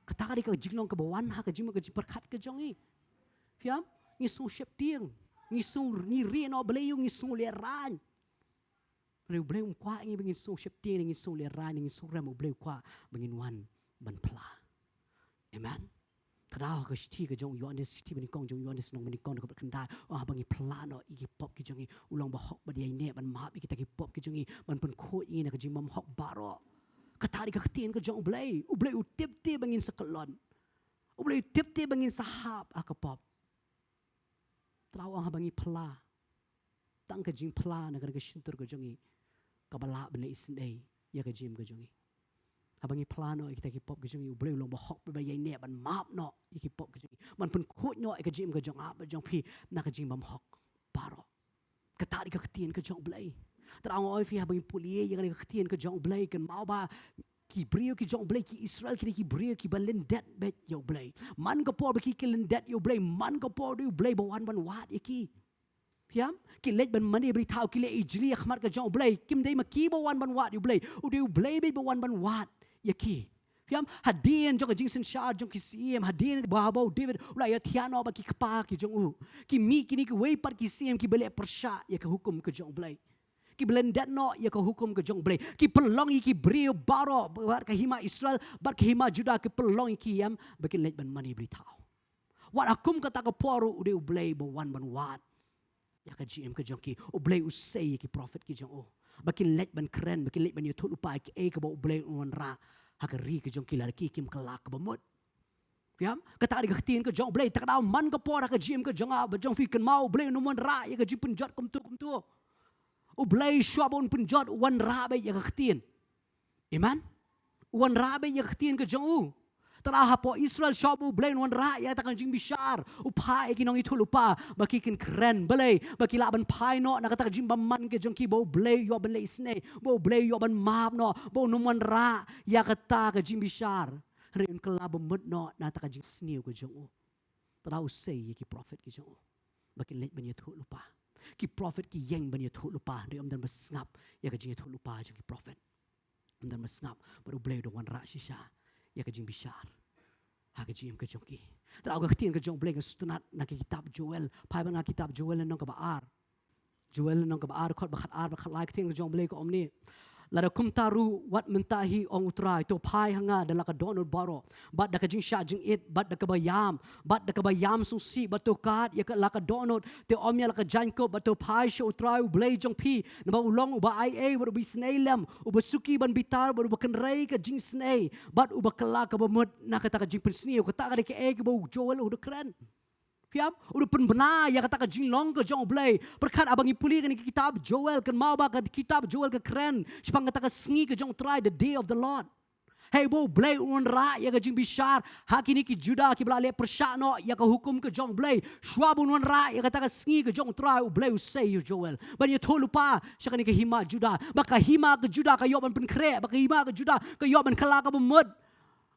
Kata ka dei ka jinglong kaba wan ha ka jingmut ka jingpyrkhat ka jong ngi. Phi ïam? Ngi sngew sheptieng. Ngi sngew, ngi rieh na U Blei, ngi sngew lehraiñ. Hynrei U Blei um kwah ïa ngi ba ngin sngew sheptieng, ngin sngew lehraiñ, ngin sngew rem. U Blei u kwah ba ngin wan ban phla. Amen. Tang daw ha ka shithi ka jong u Ïoannis, shithi banyngkong jong u Ïoannis, lynnong banyngkong, dkhot khyndai, u ong, haba ngi phla noh ïa ki pop ki jong ngi, u long bahok bad ïaineh ban map ïa kita ki pop ki jong ngi, ban pynkhuid ïa ngi na ka jingbymhok baroh. Kata ka dei ka ktien ka jong U Blei. U Blei u tip te ba ngin sa kyllon. U Blei u tip te ba ngin sa hap ha ka pop. Tang daw u ong haba ngi phla, tang ka jingphla na ka, na ka shyntur ka jong ngi, kaba lah ban isynei ïa ka jingim ka jong ngi. Haba ngi phla noh ïa kita ki pop ki jong ngi, U Blei u long bahok bad ba ïaineh ban map noh ïa ki pop ki jong ngi, ban pynkhuid noh ïa ka jingim ka jong nga bad jong phi na ka jingbymhok baroh. Kata ka dei ka ktien ka jong U Blei. Tang daw nga ong ïa phi, haba ngi pule ïa ka ktien ka jong U Blei, kynmaw ba ki briew ki jong U Blei, ki Israel, ki dei ki briew kiba lyndet beit ïa U Blei. Man ka por ba ki, ki lyndet ïa U Blei, man ka por u dei U Blei ba wan ban wad ïa ki. Phi ïam? Ki leit ban mane bri thaw, ki leit ijli ha khmat ka jong U Blei. Kim dei ma ki ba wan ban wad ïa U Blei. U dei U Blei beit ba wan ban wad ïa ki. Phi ïam? Hadien jong ka jingsynshar jong ki syiem, hadien ba, ba u David u la ïathiah noh bad ki kpa ki jong u, ki mih kine kiwei pat ki syiem kiba leh pyrshah ïa ka hukum ka jong U Blei. Kiba lyndet noh ïa ka hukum ka jong U Blei. Ki pynlong ïa ki briew baroh, bad ka hima Israel bad ka hima Judah, ki pynlong ïa ki, ïam, ba kin leit ban mane bri thaw. Wat ha kum kata ka por ruh u dei U Blei ba wan ban wad ïa ka jingim ka jong ki. U Blei u sei ïa ki prophet ki jong u ba kin leit ban kren, ba kin leit ban ïathuh lypa ïa kaei kaba U Blei un wanrah ha ka ri ka jong ki lada ki kim kylla kaba mut. Phi ïam? Kata ka dei ka ktien ka jong U Blei. Tang daw man ka por ha ka jingim ka jong nga bad jong phi, kynmaw, U Blei un ym wanrah ïa ka jingpynjot kumto kumto. U Blei shuwa ba un pynjot u wanrah beit ïa ka ktien. Amen. U wanrah beit ïa ka ktien ka jong u. Tara hapoh Israel shuwa ba U Blei un wanrah ïa kata ka jingbishar, u phah ïa ki nongïathuhlypa ba ki kin kren, balei, ba ki lah ban phai noh na kata ka jingbymman ka jong ki, ba U Blei u ïoh ban leh isynei, ba U Blei u ïoh ban map noh, ba un ym wanrah ïa kata ka jingbishar. Hynrei un kylla bamut noh na kata ka jingsniew ka jong u. Tara u sei ïa ki prophet ki jong u ba kin leit ban ïathuhlypa. Ki prophet ki ïeng ban ïathuhlypa, hynrei ym don ba sngap ïa ka jingïathuhlypa jong ki prophet. Ym don ba sngap, bad U Blei u dang wanrah shisha ïa ka jingbishar ha ka jingim ka jong ki. Tara ka ktien ka jong U Blei ka sngewtynnat na ka kitab Joel. Phai bad nga kitab Joel lynnong kaba ar. Joel lynnong kaba ar, dkhot ba khatar bad khatlai. Ktien ka jong U Blei ka ong kumne: Lada kumta ruh, wat mynta hi, ong U Trai, to phai ha nga da la ka dohnud baroh, bad da ka jingshah jingit, bad da kaba ïam, bad da kaba ïam sngewsih, bad to kad ïa ka la ka dohnud, te ym ïa la ka jaiñkup, bad to phai sha U Trai U Blei jong phi, naba u long uba aiei bad uba isynei lem, uba suki ban bitar bad uba kynrei ka jingisynei, bad uba kylla ka bamut na kata ka jingpynsniew. Kata ka dei kaei kaba u Joel u da kren. Phi ïam? U da pynbna ïa kata ka jinglong ka jong U Blei. Pyrkhat haba ngi pule kane ka kitab Joel, kynmaw ba ka kitab Joel ka kren shaphang kata ka sngi ka jong U Trai, the day of the Lord. Hei ba U Blei un wanrah ïa ka jingbishar ha kine ki Juda kiba la leh pyrshah noh ïa ka hukum ka jong U Blei. Shuwa ba un wanrah ïa kata ka sngi ka jong U Trai, U Blei u sei ïa u Joel ban ïathuhlypa sha kane ka hima Juda, ba ka hima ka Juda ka ïoh ban pynkhreh, ba ka hima ka Juda ka ïoh ban kylla ka bamut,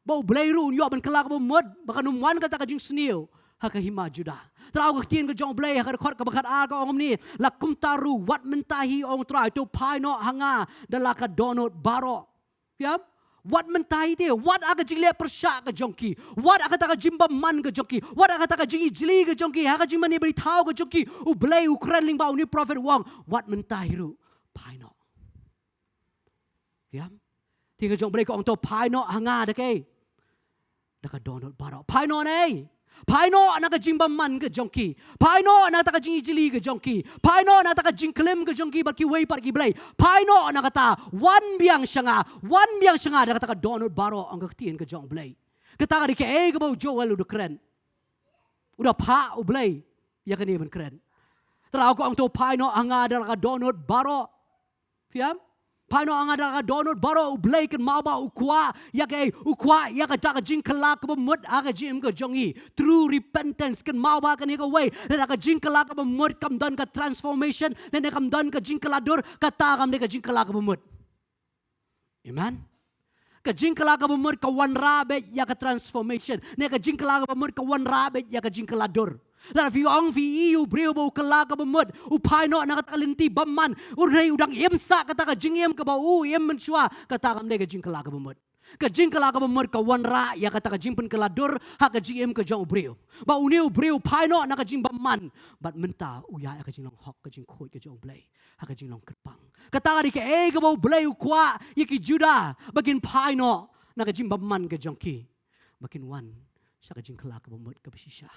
ba U Blei ruh un ïoh ban kylla ka bamut, ba kan ym wan kata ka jingsniew ha ka hima Juda. Tara ka ktien ka jong U Blei ha ka dkhot kaba khatar ka ong kumne: Lada kumta ruh, wat mynta hi, ong U Trai, to phai noh ha nga da la ka dohnud baroh. Phi ïam? Wat mynta hi te, wat ha ka jingleh pyrshah ka jong ki, wat ha kata ka jingbymman ka jong ki, wat ha kata ka jingijli ka jong ki, ha ka jingmane brithaw ka jong ki, U Blei u kren lyngba une u prophet u ong, wat mynta hi ruh, phai noh. Phi ïam? Ktien ka jong U Blei ka ong to phai noh ha nga da kaei? Da ka dohnud baroh. Phai noh naei? Phai noh na ka jingbymman ka jong ki. Phai noh na kata ka jingijli ka jong ki. Phai noh na kata ka jingklim ka jong ki bad kiwei pat ki blei. Phai noh na kata. Wan biang sha nga. Wan biang sha nga da kata ka dohnud baroh, ong ka ktien ka jong U Blei. Kata ka dei kaei kaba u Joel u da kren. U da phah U Blei ïa kane ban kren. Tara ka ong to phai noh ha nga da la ka dohnud baroh. Phi ïam? Phai noh ha nga da la ka dohnud baroh. U Blei, kynmaw ba u kwah ïa kaei? U kwah ïa kata ka jingkylla ka bamut ha ka jingim ka jong ngi. True repentance. Kynmaw ba kane kawei, lada ka jingkylla ka bamut kam don ka transformation, lada kam don ka jingkylla dur, kata kam dei ka jingkylla ka bamut. Amen. Ka jingkylla ka bamut ka wanrah beit ïa ka transformation, ne ka jingkylla ka bamut ka wanrah beit ïa ka jingkylla dur. Lada phi ong phi ïohi ïa u briew ba u kylla ka bamut, u phai noh na kata ka lynti bymman, u dei u dang im sah kata ka jingim kaba u im mynshuwa, kata kam dei ka jingkylla ka bamut. Ka jingkylla ka bamut ka wanrah ïa kata ka jingpynkylla dur ha ka jingim ka jong u briew. Ba une u briew u phai noh na ka jingbymman, bad mynta u ïaid ha ka jinglong hok, ka jingkhuid ka jong U Blei ha ka jinglong kyrpang. Kata ka dei kaei kaba U Blei u kwah ïa ki Juda, ba kin phai noh na ka jingbymman ka jong ki, ba kin wan sha ka jingkylla ka bamut kaba shisha.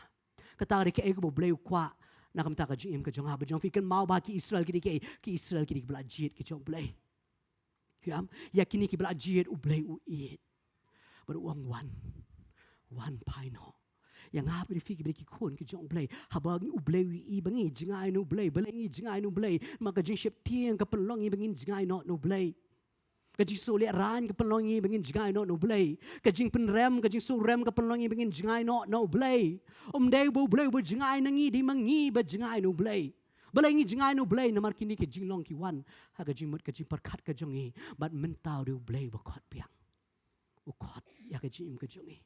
Kata ka dei kaei kaba U Blei u kwah na ka bynta ka jingim ka jong nga bad jong phi. Kynmaw ba ki Israel ki dei kaei? Ki Israel ki dei kiba la jied ki jong U Blei. Phi ïam? Ïa kine kiba la jied U Blei u ïeit. Bad u ong wan. Wan phai noh. Ïa nga bad ïa phi kiba dei ki khun ki jong U Blei, haba U Blei u ïohi ba ngi jngai na U Blei, balei ngi jngai na U Blei? Namar ka jingsheptieng ka pynlong ïa ngi ba ngin jngai noh na U Blei. Ka jingsoh lehraiñ ka pynlong ïa ngi ba ngin jngai noh na U Blei. Ka jingpynrem, ka jingsoh rem ka pynlong ïa ngi ba ngin jngai noh na U Blei. Ym dei ba U Blei uba jngai na ngi, dei ma ngi ba jngai na U Blei. Balei ngi jngai na U Blei? Namar kine ki jinglong ki wan ha ka jingmut ka jingpyrkhat ka jong ngi. Bad mynta u dei U Blei uba khot biang. U khot ïa ka jingim ka jong ngi.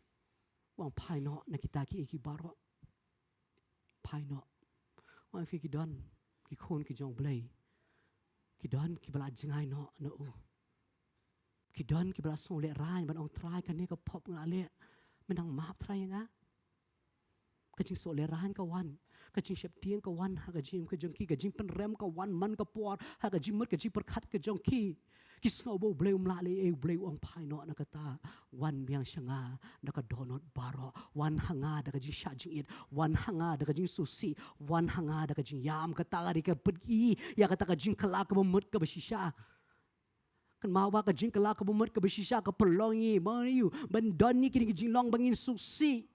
U ong phai noh na kita kiei kiei baroh. Phai noh. U ong ïa phi ki don ki khun ki jong U Blei. Ki don kiba la jngai noh na u. Ki don kiba la sngew lehraiñ ban ong, Trai, kane ka pop nga la leh, men nang map Trai ïa nga. Ka jingsoh lehraiñ ka wan, ka jingsheptieng ka wan ha ka jingim ka jong ki, ka jingpynrem ka wan man ka por ha ka jingmut ka jingpyrkhat ka jong ki. Ki sngew ba U Blei um lah leh ei, U Blei u ong phai noh na kata. Wan biang sha nga da ka dohnud baroh. Wan ha nga da ka jingshah jingit. Wan ha nga da ka jingsngewsih. Wan ha nga da ka jingïam. Kata ka dei ka pyni ïa kata ka jingkylla kaba mut kaba shisha. Kynmaw ba ka jingkylla kaba mut kaba shisha ka pynlong ïa ngi, ma ïa u, ban don ïa kine ki jinglong ba ngin sngewsih.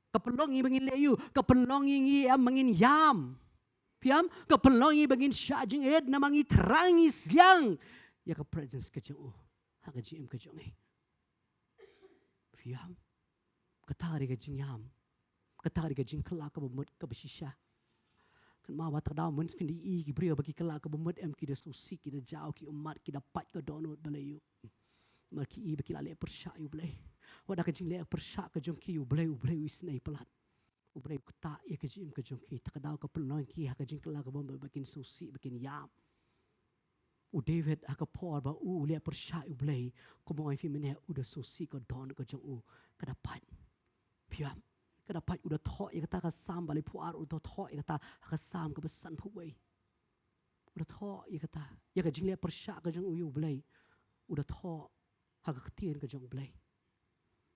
Ka pynlong ïa ngi ba ngin leh ïa u, ka pynlong ïa ngi em ba ngin ïam. Phi ïam? Ka pynlong ïa ngi ba ngin shah jingit namar ngi thrang, ngi sliang ïa ka presence ka jong u ha ka jingim ka jong ngi. Phi ïam? Kata ka dei ka jingïam. Kata ka dei ka jingkylla kaba mut kaba shisha. Kynmaw ba ta ka daw mynta phin ïohi ki briew ba ki kylla kaba mut em, ki da sngewsih, ki da jaw, ki ummat, ki da pait ka dohnud, balei? Namar ki ïohi ba ki la leh pyrshah ïa U Blei. Wat da ka jingleh pyrshah ka jong ki, U Blei, U Blei u isynei palat. U Blei u ktah ïa ka jingim ka jong ki. Ta ka daw ka pynlong ïa ki ha ka jingkylla kaba mut ba kin sngewsih, ba kin ïam. U David ha ka por ba u leh pyrshah ïa U Blei, kumno phi mynne, u da sngewsih, ka dohnud ka jong u ka da pait. Phi ïohi? Ka da pait, u da thoh ïa kata, ka Salm ba laiphew ar, u da thoh ïa kata ha ka Salm kaba sanphew wei. U da thoh ïa kata, ïa ka jingleh pyrshah ka jong u ïa U Blei. U da thoh ha ka ktien ka jong U Blei.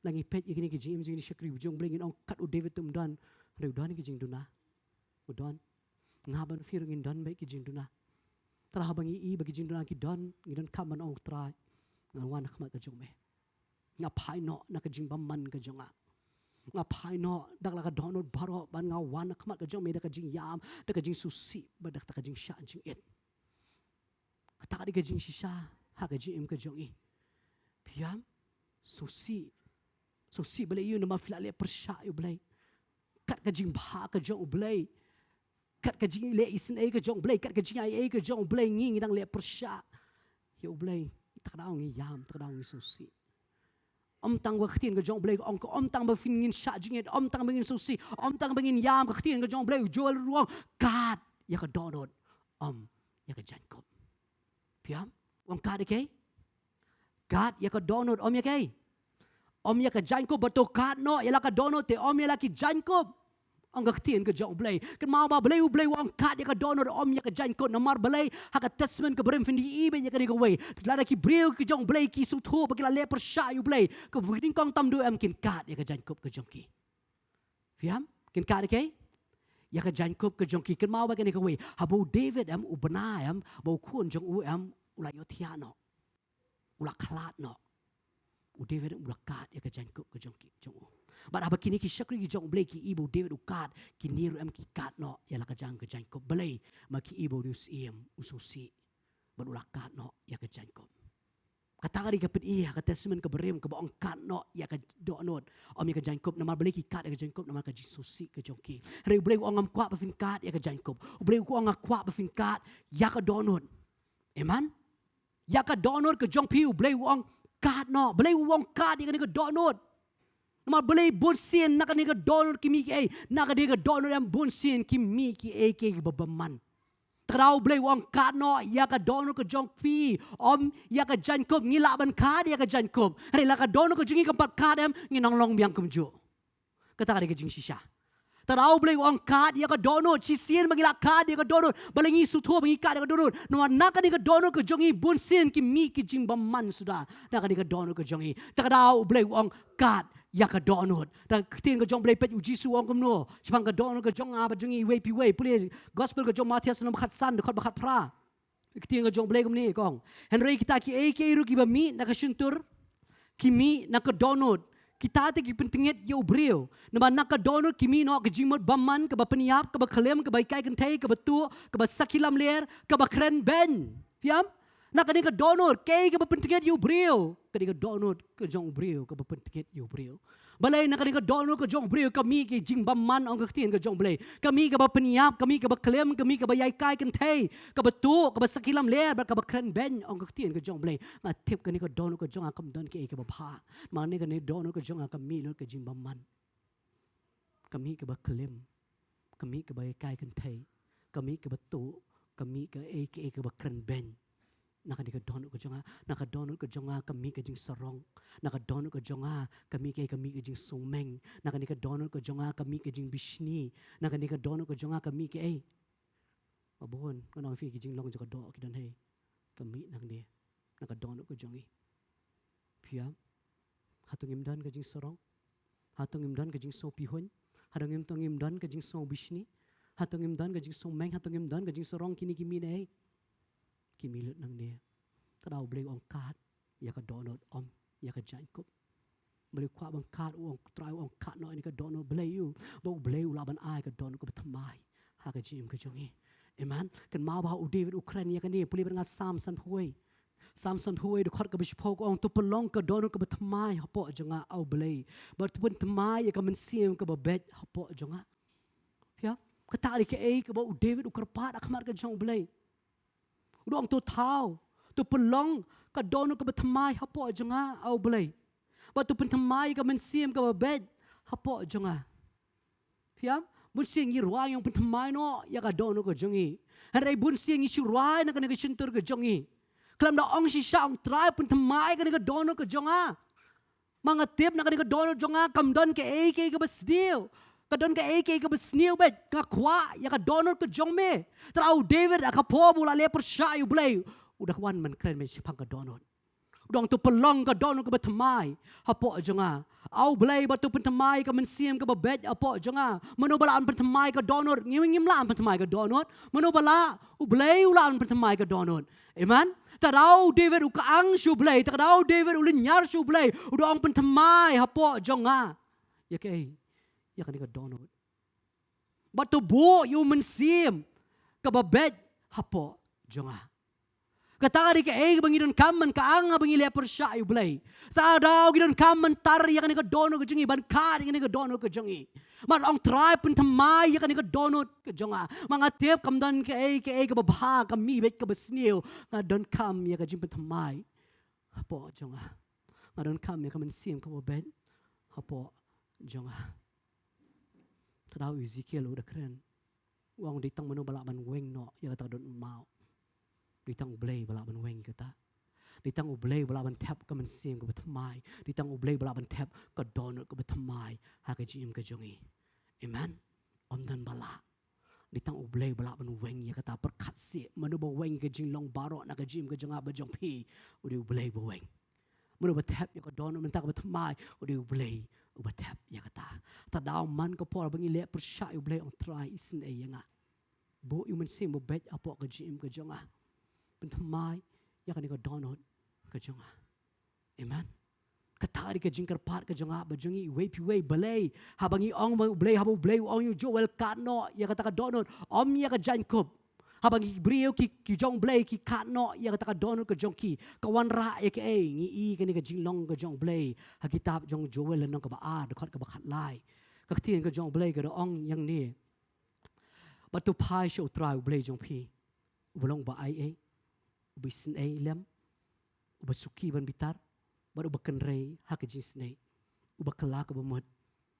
Lada ngi peit ïa kine ki jingim jong kine ki shakri jong U Blei, ngin ong kat u David te um don, hynrei u don ki jingduna. U don. Nga bad phi ruh ngin don beit ki jingduna. Te haba ngi ïohi ba ki jingduna ki don, ngi donkam ban ong, Trai, nga wan ha khmat ka jong me. Nga phai noh na ka jingbymman ka jong nga. Nga phai noh da la ka dohnud baroh, ban nga wan ha khmat ka jong me da ka jingïam, da ka jingsngewsih, bad da ka jingshah jingit. Kata ka dei ka jingshisha ha ka jingim ka jong i. Phi ïam? Sngewsih. Sngewsih, balei? Ïa u namar phi la leh pyrshah ïa U Blei. Kat ka jingbha ka jong U Blei, kat ka jingleh isynei ka jong U Blei, kat ka jingaiei ka jong U Blei, ngi, ngi dang leh pyrshah ïa U Blei. Ta ka daw ngi ïam, ta ka daw ngi sngewsih. Ym tang ba ka ktien ka jong U Blei ka ong, ym tang ba phin, ngin shah jingit, ym tang ba ngin sngewsih, ym tang ba ngin ïam, ka ktien ka jong U Blei, u Joel ruh u ong, kat ïa ka dohnud, ym ïa ka jaiñkup. Phi ïam? U ong kat ïa kaei? Kat ïa ka dohnud, ym ïa kaei? Ym ïa ka jaiñkup. Bad to kat noh ïa la ka dohnud, te ym ïa la ki jaiñkup, ong ka ktien ka jong U Blei. Kynmaw ba balei U Blei u ong kat ïa ka dohnud, ym ïa ka jaiñkup? Namar balei? Ha ka Testament kaba rim phin ïohi beit ïa kane kawei. Lada ki briew ki jong U Blei ki sngewthuh ba ki la leh pyrshah ïa U Blei, ka nyngkong tam duh em, kin kat ïa ka jaiñkup ka jong ki. Phi ïam? Kin kat ïa kaei? Ïa ka jaiñkup ka jong ki. Kynmaw ba kane kawei, haba u David em, u bna em, ba u khun jong u em, u la ïohthiah noh, u la khlad noh, u David em u la kat ïa ka jaiñkup ka jong ki, jong u. Bad haba kine ki shakri ki jong U Blei ki ïohi ba u David u kat, kine ruh em ki kat noh ïa la ka jong ka jaiñkup. Balei? Namar ki ïohi ba une u syiem u sngewsih, bad u la kat noh ïa ka jaiñkup. Kata ka dei ka pyni ha ka Testament kaba rim kaba ong kat noh ïa ka dohnud, ym ïa ka jaiñkup. Namar balei ki kat ïa ka jaiñkup? Namar ka jingsngewsih ka jong ki. Hynrei U Blei u ong ngam kwah ba phin kat ïa ka jaiñkup. U Blei u ong nga kwah ba phin kat ïa ka dohnud. Amen. Ïa ka dohnud ka jong phi, U Blei u ong kat noh. Balei u ong kat ïa kane ka dohnud? Namar balei? Bunsien na kane ka dohnud ki mih kiei? Na kane ka dohnud em bunsien ki mih kiei kiei kiba bymman. Ta ka daw U Blei u ong kat noh ïa ka dohnud ka jong phi, ym ïa ka jaiñkup. Ngi lah ban kat ïa ka jaiñkup, hynrei la ka dohnud ka jong ngi kam pat kat em, ngin ong long biang kumjuh. Kata ka dei ka jingshisha. Ta ka daw U Blei u ong kat ïa ka dohnud. Shisien ba ngi lah kat ïa ka dohnud? Balei ngi sngewthuh ba ngi kat ïa ka dohnud? Namar na kane ka dohnud ka jong ngi bunsien ki mih ki jingbymman suda na kane ka dohnud ka jong ngi. Ta ka daw U Blei u ong kat ïa ka dohnud. Da ka ktien ka jong U Blei peit u Jisu u ong kumno shaphang ka dohnud ka jong nga bad jong ngi, iwei pa iwei. Pule Gospel ka jong u Mathaios lynnong ba khatsan, dkhot ba khatphra. Ka ktien ka jong U Blei kumne ka ong, hynrei kita kiei kiei ruh kiba mih na ka shyntur ki mih na ka dohnud, kita te ki pyntngit ïa u briew. Namar na ka dohnud ki mih noh ka jingmut bymman, kaba pynïap, kaba klim, kaba hikai kynthei, kaba tuh, kaba sakhi lamler, kaba kren beiñ. Phi ïam? Na kane ka dohnud, kaei kaba pyntngit ïa u briew? Ka dei ka dohnud ka jong u briew kaba pyntngit ïa u briew. Balei? Na kane ka dohnud ka jong u briew ka mih ki jingbymman, ong ka ktien ka jong U Blei. Ka mih kaba pynïap, ka mih kaba klim, ka mih kaba ïai kai kynthei, kaba tuh, kaba sakhi lamler, bad kaba kren beiñ, ong ka ktien ka jong U Blei. Nga tip kane ka dohnud ka jong nga kam don kiei kaba bha. Namar kane ka dohnud ka jong nga ka mih lut ka jingbymman. Ka mih kaba klim, ka mih kaba ïai kai kynthei, ka mih kaba tuh, ka mih kaei kaei kaba kren beiñ. Na kane ka dohnud ka jong nga, na ka dohnud ka jong nga ka mih ka jingsarong. Na ka dohnud ka jong nga ka mih kaei? Ka mih ka jingsngewmeng. Na kane ka dohnud ka jong nga ka mih ka jingbishni. Na kane ka dohnud ka jong nga ka mih kaei? Ba bun ngan ong ïa phi, ki jinglong jong ka doh ki don hi. Ka mih nangne na ka dohnud ka jong ngi. Phi ïam? Hato ngim don ka jingsarong? Hato ngim don ka jingsngewpyrshah? Hato ngim, hato ngim don ka jingsngewbishni? Hato ngim don ka jingsngewmeng? Hato ngim don ka jingsarong? Kine ki mih naei? Ki mih lut nangne. Ta ka daw U Blei u ong kat ïa ka dohnud, ym ïa ka jaiñkup. Balei u kwah ban kat? U ong, Trai u ong kat noh ïa kane ka dohnud. Balei? Ïa u ba U Blei u lah ban ai ka dohnud kaba thymmai ha ka jingim ka jong ngi. Amen. Kynmaw ba u David u kren ïa kane, pule bad nga Salm sanphew wei. Salm sanphew wei dkhot kaba shiphew ka ong, to pynlong ka dohnud kaba thymmai hapoh jong nga, A U Blei, bad to pynthymmai ïa ka mynsiem kaba beit hapoh jong nga. Phi ïa, kata ka dei kaei kaba u David u kyrpad ha khmat ka jong U Blei. U da ong, to thaw, to pynlong ka dohnud kaba thymmai hapoh jong nga, A U Blei, bad to pynthymmai ïa ka mynsiem kaba beit hapoh jong nga. Phi ïa, bun sien ngi rwai, ngi ong pynthymmai noh ïa ka dohnud ka jong ngi. Hynrei bun sien ngi shu rwai na kane ka shyntur ka jong ngi. Khlem da ong shisha, ong Trai pynthymmai ïa kane ka dohnud ka jong nga. Ma nga tip na kane ka dohnud jong nga kam don kaei kaei kaba sniew. Ka don kaei kaei kaba sniew beit. Nga kwah ïa ka dohnud ka jong me. Te u David ha ka por ba u la leh pyrshah ïa U Blei, u da wan ban kren shaphang ka dohnud. U da ong, to pynlong ka dohnud kaba thymmai hapoh jong nga, A U Blei, bad to pynthymmai ka mynsiem kaba beit hapoh jong nga. Mano ba lah ban pynthymmai ka dohnud? Ngi, ngim lah ban pynthymmai ka dohnud. Mano ba lah? U Blei u lah ban pynthymmai ka dohnud. Amen. Te u David u kyang sha U Blei, te u David u lynñiar sha U Blei, u da ong, pynthymmai hapoh jong nga ïa kaei? Ïa kane ka dohnud. Bad to buh ïa u mynsiem kaba beit hapoh jong nga. Kata ka dei kaei kaba ngi donkam ban kyang haba ngi leh pyrshah ïa U Blei. Te u David u donkam ban tar ïa kane ka dohnud ka jong ngi, ban khad ïa kane ka dohnud ka jong ngi. Bad ong, Trai pynthymmai ïa kane ka dohnud ka jong nga. Ma nga tip kam don kaei kaei kaba bha, ka mih beit kaba sniew. Nga donkam ïa ka jingpynthymmai hapoh jong nga. Nga donkam ïa ka mynsiem kaba beit hapoh jong nga. Te u Ezekiel u da kren, u ong, dei tang mano ba lah ban weng noh ïa kata ka dohnud maw? Dei tang U Blei ba lah ban weng ïa kata. Dei tang U Blei ba lah ban thep ka mynsiem kaba thymmai. Dei tang U Blei ba lah ban thep ka dohnud kaba thymmai ha ka jingim ka jong ngi. Amen. Ym don ba lah. Dei tang U Blei ba lah ban weng ïa kata. Pyrkhat seh, mano ba weng ïa ka jinglong baroh na ka jingim ka jong nga bad jong phi? U dei U Blei ba weng. Mano ba thep ïa ka dohnud mynta kaba thymmai? U dei U Blei uba thep ïa kata. Te man ka por ba ngi leh pyrshah ïa U Blei, ong, Trai, isynei ïa nga. Buh ïa u mynsiem ba beit hapoh ka jingim ka jong nga. Pynthymmai ïa kane ka dohnud ka jong nga. Amen. Kata ka dei ka jingkyrpad ka jong nga bad jong ngi iwei pa iwei. Balei? Haba ngi ong ba U Blei, haba U Blei u ong ïa u Joel, khad noh ïa kata ka dohnud, ym ïa ka jaiñkup. Haba ngi briew ki, ki jong U Blei ki khad noh ïa kata ka dohnud ka jong ki, ka wanrah ïa kaei? Ngi i kane ka jinglong ka jong U Blei ha kitab jong u Joel lynnong kaba ar, dkhot kaba khatlai. Ka ktien ka jong U Blei ka da ong ïa ngi, bad to phai sha U Trai U Blei jong phi, uba long uba aiei, uba isynei lem, uba suki ban bitar, bad uba kynrei ha ka jingisynei, uba kylla kaba mut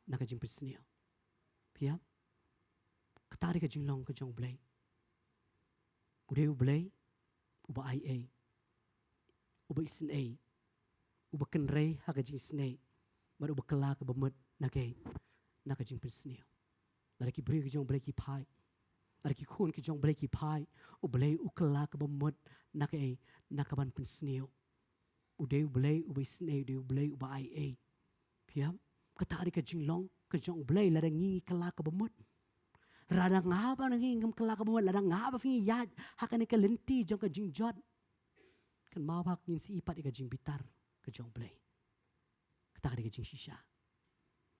na ka jingpynsniew. Phi ïa, kata ka dei ka jinglong ka jong U Blei. U dei U Blei uba aiei, uba isynei, uba kynrei ha ka jingisynei, bad uba kylla kaba mut na kaei? Na ka jingpynsniew. Lada ki briew ki jong U Blei ki phai, lada ki khun ki jong U Blei ki phai, U Blei u kylla kaba mut na kaei? Na ka ban pynsniew. U dei U Blei uba isynei, U dei U Blei uba aiei. Phi ïa, kata ka dei ka jinglong ka jong U Blei, lada ngi ngi kylla kaba mut. Lada nga bad ngi ngim kylla kaba mut, lada nga bad phi ngi ïaid ha kane ka lynti jong ka jingjot, kynmaw ba ngin sa i pat ïa ka jingbitar ka jong U Blei. Kata ka dei ka jingshisha.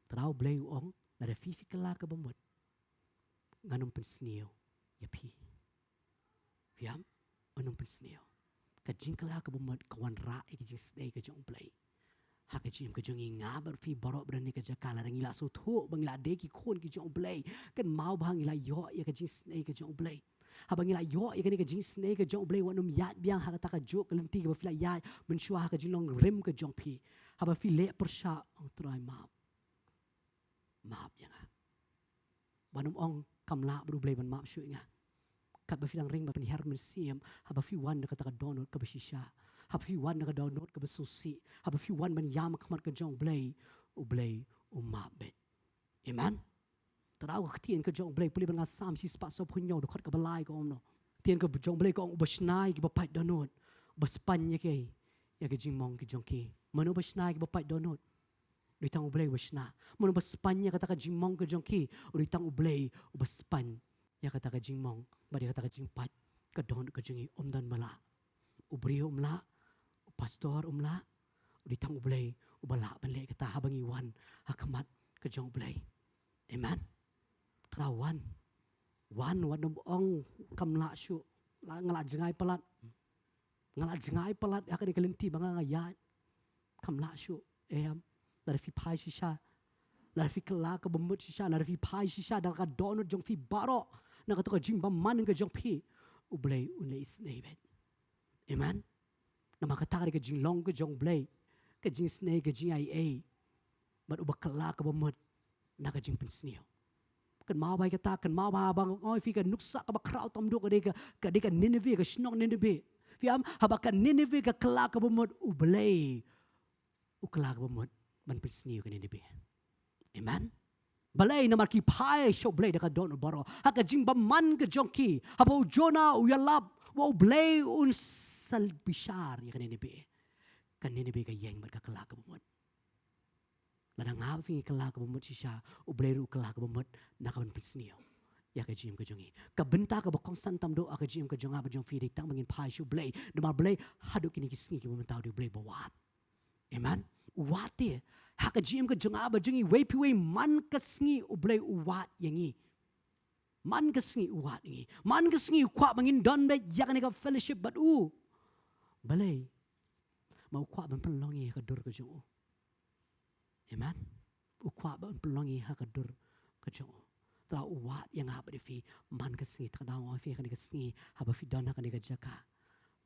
Te u Blei u ong, lada phi phi kylla kaba mut, ngan ym pynsniew ïa phi. Phi ïa, ngan ym pynsniew. Ka jingkylla kaba mut ka wanrah ïa ka jingisynei ka jong U Blei ha ka jingim ka jong ngi. Nga bad phi baroh ba don ha kane ka jaka, lada ngi la sngewthuh ba ngi la dei ki khun ki jong U Blei, kynmaw ba ngi la ïoh ïa ka jingisynei ka jong U Blei. Haba ngi la ïoh ïa kane ka jingisynei ka jong U Blei, wat nym ïaid biang ha kata kajuh ka lynti kaba phi la ïaid mynshuwa ha ka jinglong rim ka jong phi. Haba phi leh pyrshah, ong Trai map. Map ïa nga. Wat nym ong kam lah bad U Blei ban map shuh ïa nga. Katba phi dang ring ban pynhiar mynsiem, haba phi wan da kata ka dohnud kaba shisha, haba phi wan da ka dohnud kaba sngewsih, haba phi wan ban ïam ha khmat ka jong U Blei, U Blei u map beit. Amen. Te u ka ktien ka jong U Blei, pule bad nga Salm shispah sawphew hynñiew, dkhot kaba lai, ka ong kumno? Ktien ka jong U Blei ka ong, uba shna ïa kiba pait dohnud, uba spaiñ ïa ki, ïa ki jingmong ki jong ki. Mano ba shna ïa kiba pait dohnud? U dei tang U Blei uba shna. Mano ba spaiñ ïa kata ka jingmong ka jong ki? U dei tang U Blei uba spaiñ ïa kata ka jingmong bad ïa kata ka jingpait ka dohnud ka jong ngi. Ym don ba lah. U briew um lah, u pastor um lah, u dei tang U Blei uba lah ban leh kata. Haba ngi wan ha khmat ka jong U Blei. Amen. Te u wan. Wan, wat nym ong kam lah shuh, la, nga la jngai palat. Nga la jngai palat ha kane ka lynti ba nga nga ïaid. Kam lah shuh, em. Lada phi phai shisha, lada phi kylla ka bamut shisha, lada phi phai shisha da ka dohnud jong phi baroh, na kato ka jingbymman ka jong phi, U Blei un leh isynei beit. Amen. Namar kata ka dei ka jinglong ka jong U Blei, ka jingisynei, ka jingaiei. Bad uba kylla ka bamut na ka jingpynsniew. Kynmaw bha ïa kata, kynmaw bha ba nga ong ïa phi ka nuksa kaba khraw tam duk ka dei ka, ka dei ka Nineveh, ka shnong Nineveh. Phi ïam, haba ka Nineveh ka kylla ka bamut, U Blei u kylla ka bamut ban pynsniew ka Nineveh. Amen. Balei? Namar ki phai sha U Blei da ka dohnud baroh. Ha ka jingbymman ka jong ki, haba u Jonah u ïalap ba U Blei un sa bishar ïa ka Nineveh, ka Nineveh ka ïeng bad ka kylla ka bamut. Lada nga bad phi ngi kylla ka bamut shisha, U Blei ruh u kylla ka bamut na ka ban pynsniew ïa ka jingim ka jong ngi. Ka bynta kaba kongsan tam duk ha ka jingim ka jong nga bad jong phi dei tang ba ngin phai sha U Blei. Namar balei? Haduh kine ki sngi kiba mynta u dei U Blei ba wad. Amen. U wad te ha ka jingim ka jong nga bad jong ngi, wei pa wei, man ka sngi U Blei u wad ïa ngi. Man ka sngi u wad ïa ngi. Man ka sngi u kwah ba ngin don beit ïa kane ka fellowship bad u. Balei? Ma u kwah ban pynlong ngi ha ka dur ka jong u. Amen. U kwah ban pynlong ngi ha ka dur ka jong u. Te u wad ïa nga bad ïa phi man ka sngi. Te ka daw nga ong ïa phi, ha kane ka sngi, haba phi don ha kane ka jaka,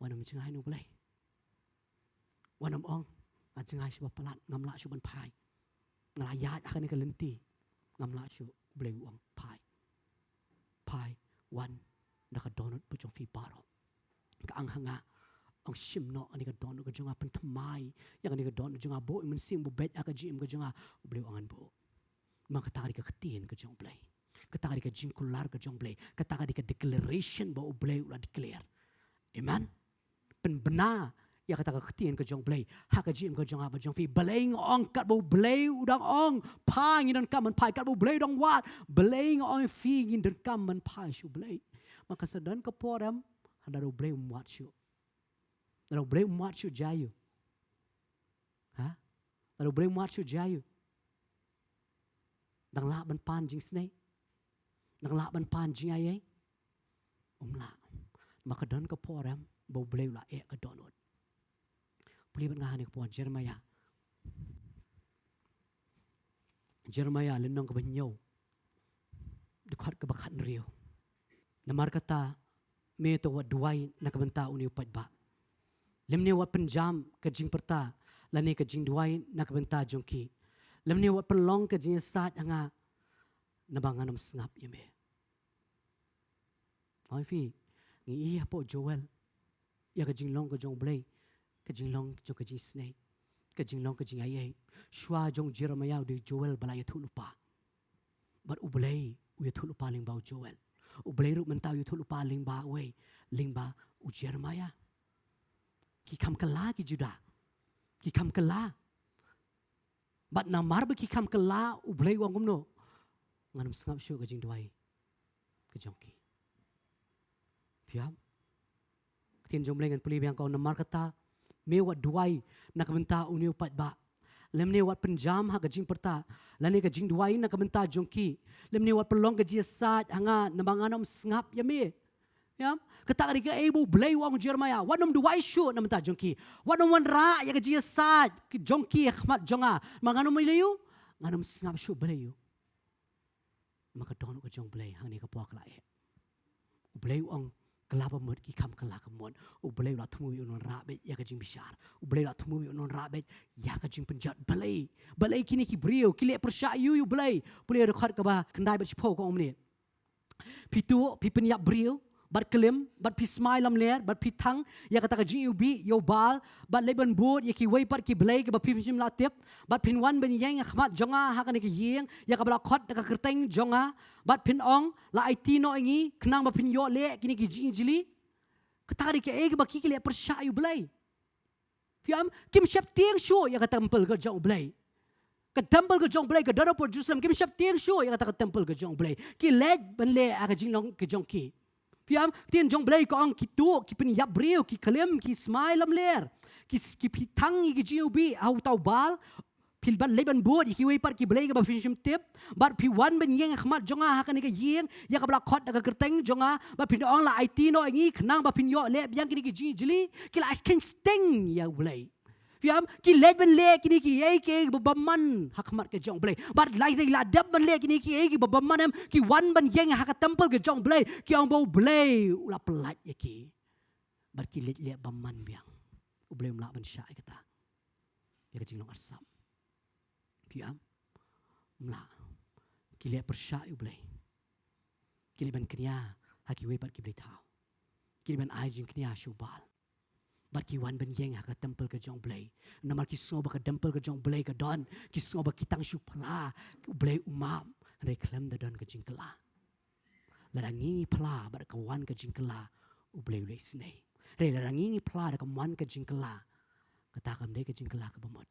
wat nym jngai na U Blei. Wat nym ong, nga jngai shuh ba palat, ngam lah shuh ban phai. Nga la ïaid ha kane ka lynti, ngam lah shuh. U Blei u ong, phai. Phai, wan da ka dohnud jong phi baroh. Ka ang ha nga, ong shim noh kane ka dohnud ka jong nga, pynthymmai ïa kane ka dohnud jong nga, buh Mynsiem Bakhuid ha ka jingim ka jong nga. U Blei u ong ngan buh. Ma kata ka dei ka ktien ka jong U Blei. Kata ka dei ka jingkular ka jong U Blei. Kata ka dei ka declaration ba U Blei u la declare. Amen. Pynbna ïa kata ka ktien ka jong U Blei ha ka jingim ka jong nga bad jong phi. Balei nga ong katba U Blei u dang ong phai ngin donkam ban phai, katba U Blei u dang wad, balei nga ong ïa phi ngin donkam ban phai sha U Blei? Ma ka sa don ka por em, lada U Blei um wad shuh. Lada U Blei um wad shuh, jia aiu? Ha? Lada U Blei um wad shuh, jia aiu? Dang lah ban pan jingisynei? Dang lah ban pan jingaiei? Um lah. Ma ka don ka por em ba U Blei u la eh ka dohnud. Pule bad nga ha kane ka por, Jeremiah. Jeremiah lynnong kaba hynñiew, dkhot kaba khathynriew. Namar kata, me to wat duwai na ka bynta une u paidbah, lymne wat pynjam ka jingpyrta lane ka jingduwai na ka bynta jong ki, lymne wat pynlong ka jingïasaid ha nga, naba ngan ym sngap ïa me. Ong ïa phi, ngi i hapoh Joel ïa ka jinglong ka jong U Blei, ka jinglong jong ka jingisynei, ka jinglong ka jingaiei. Shuwa jong u Jeremiah u dei u Joel ba la ïathuhlypa. Bad U Blei u ïathuhlypa lyngba u Joel. U Blei ruh mynta u ïathuhlypa lyngba uei? Lyngba u Jeremiah. Ki kham kylla ki Judah. Ki kham kylla. Bad namar ba ki kham kylla, U Blei u ong kumno? Ngan ym sngap shuh ka jingduwai ka jong ki. Phi ïam? Ka ktien jong U Blei ngan pule biang, ka ong, namar kata, me wat duwai na ka bynta une u paidbah, lymne wat pynjam ha ka jingpyrta lane ka jingduwai na ka bynta jong ki, lymne wat pynlong ka jingïasaid ha nga, naba ngan ym sngap ïa me. Ïam? Kata ka dei kaei ba U Blei u ong, Jeremiah, wat nym duwai shuh na ka bynta jong ki. Wat nym wanrah ïa ka jingïasaid ka jong ki ha khmat jong nga, namar ngan ym ïa u, ngan ym sngap shuh. Balei? Ma ka dohnud ka jong U Blei hangne ka por ka la eh. U Blei u ong, kylla ba mut, ki kham kylla ka mut. U Blei u la thmu ba un wanrah beit ïa ka jingbishar. U Blei u la thmu ba un wanrah beit ïa ka jingpynjot. Balei? Balei kine ki briew ki leh pyrshah ïa U Blei? Pule dkhot kaba khyndai bad shiphew, ka ong kumne: Phi tuh, phi pynïap briew, bad klim, bad phi smai lamler, bad phi thang ïa kata ka jingiwbih ïa u Baal, bad leit ban bud ïa kiwei pat ki blei kiba phim shym la tip, bad phin wan ban ïeng ha khmat jong nga ha kane ka ïing ïa kaba la khot da ka kyrteng jong nga, bad phin ong, la aiti noh ïa ngi, khnang ba phin ïoh leh kine ki jingjli. Kata ka dei kaei kaba ki, ki leh pyrshah ïa U Blei. Phi ïam? Kim sheptieng shuh ïa ka temple ka jong U Blei. Ka temple ka jong U Blei ka don hapoh Jerusalem, kim sheptieng shuh ïa kata ka temple ka jong U Blei. Ki leit ban leh ha ka jinglong ka jong ki. Phi ïam? Ka ktien jong U Blei ka ong, ki tuh, ki pynïap briew, ki klim, ki smai lamler, ki s-, ki phi thang ïa ki jingiwbih ha uta u Baal, Phi ban leit ban bud ïa kiwei pat ki blei kiba phi shym tip. Bad phi wan ban ïeng ha khmat jong nga ha kane ka ïing ïa kaba la khot da ka kyrteng jong nga. Bad phin ong la aiti noh ïa ngi khnang ba phin ïoh leh biang kine ki jingjli. Ki la kheiñ sting ïa U Blei. Phi ïam, ki leit ban leh kine kiei kiei kiba bymman ha khmat ka jong U Blei. Bad la dep ban leh kine kiei kiba bymman em, ki wan ban ïeng ha ka temple ka jong U Blei. Ki ong ba U Blei u la pyllait ïa ki. Bad ki leit leh bymman biang. U Blei um lah ban shah ïa kata. Ïa ka jinglong arsap. Phi ïam, um lah. Ki leh pyrshah ïa U Blei. Ki leit ban kñia ha kiwei pat ki blei thaw. Ki leit ban ai jingkñia sha U Baal. Bad ki wan ban ïeng ha ka temple ka jong U Blei. Namar ki sngew ba ka temple ka jong U Blei ka don, ki sngew ba ki tang shu phla, U Blei u map, hynrei khlem da don ka jingkylla. Lada ngi ngi phla bad ka wan ka jingkylla, U Blei u leh isynei. Hynrei lada ngi ngi phla da ka wan ka jingkylla, kata kam dei ka jingkylla kaba mut.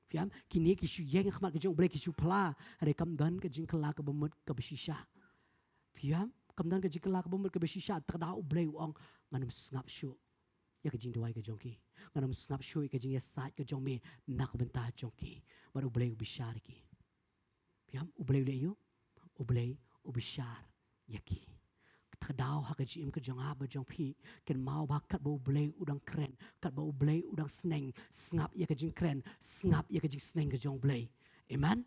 Phi ïam, kine ki shu ïeng ha khmat ka jong U Blei ki shu phla, hynrei kam don ka jingkylla kaba mut kaba shisha. Phi ïam, kam don ka jingkylla kaba mut kaba shisha, te kata U Blei u ong ngan ym sngap shuh ïa ka jingduwai ka jong ki. Ngan ym sngap shuh ïa ka jingïasaid ka jong me na ka bynta jong ki. Bad U Blei u bishar ïa ki. Phi ïam, U Blei u leh aïu? U Blei u bishar ïa ki. Te kata ha ka jingim ka jong nga bad jong phi, kynmaw ba katba U Blei u dang kren, katba U Blei u dang sneng, sngap ïa ka jingkren, sngap ïa ka jingsneng ka jong U Blei. Amen.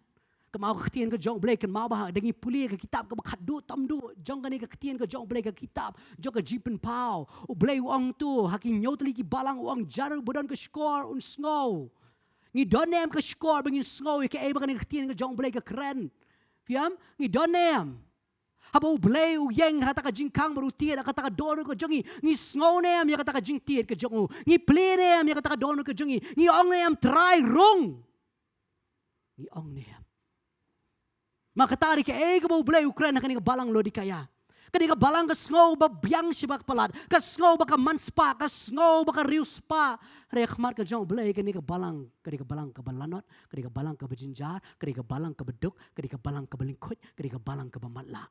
Kynmaw ka ktien ka jong U Blei, kynmaw ba da ngi pule ka kitab kaba khatduh tam duh jong kane ka ktien ka jong U Blei, ka kitab jong ka Jingpynpaw. U Blei u ong to ha ki hynñiew tylli ki balang, u ong jar uba don ka shkor un sngew. Ngi don ne em ka shkor ba ngin sngew ïa kaei ba kane ka ktien ka jong U Blei ka kren? Phi ïam, ngi don ne em? Haba U Blei u ïeng ha kata ka jingkhang bad u tied ha kata ka dohnud ka jong ngi, ngi sngew ne em ïa kata ka jingtied ka jong u? Ngi plie ne em ïa kata ka dohnud ka jong ngi? Ngi ong ne em, Trai, rung? Ngi ong ne em? Ma kata ka dei kaei kaba U Blei u kren ha kane ka balang Laodikaia. Kane ka balang ka sngew ba biang sha ba ka palat, ka sngew ba ka manspah, ka sngew ba ka riewspah. Hynrei ha khmat ka jong U Blei kane ka balang ka dei ka balang kaba lanot, ka dei ka balang kaba jynjar, ka dei ka balang kaba duk, ka dei ka balang kaba lyngkhuid, ka dei ka balang kaba matlah.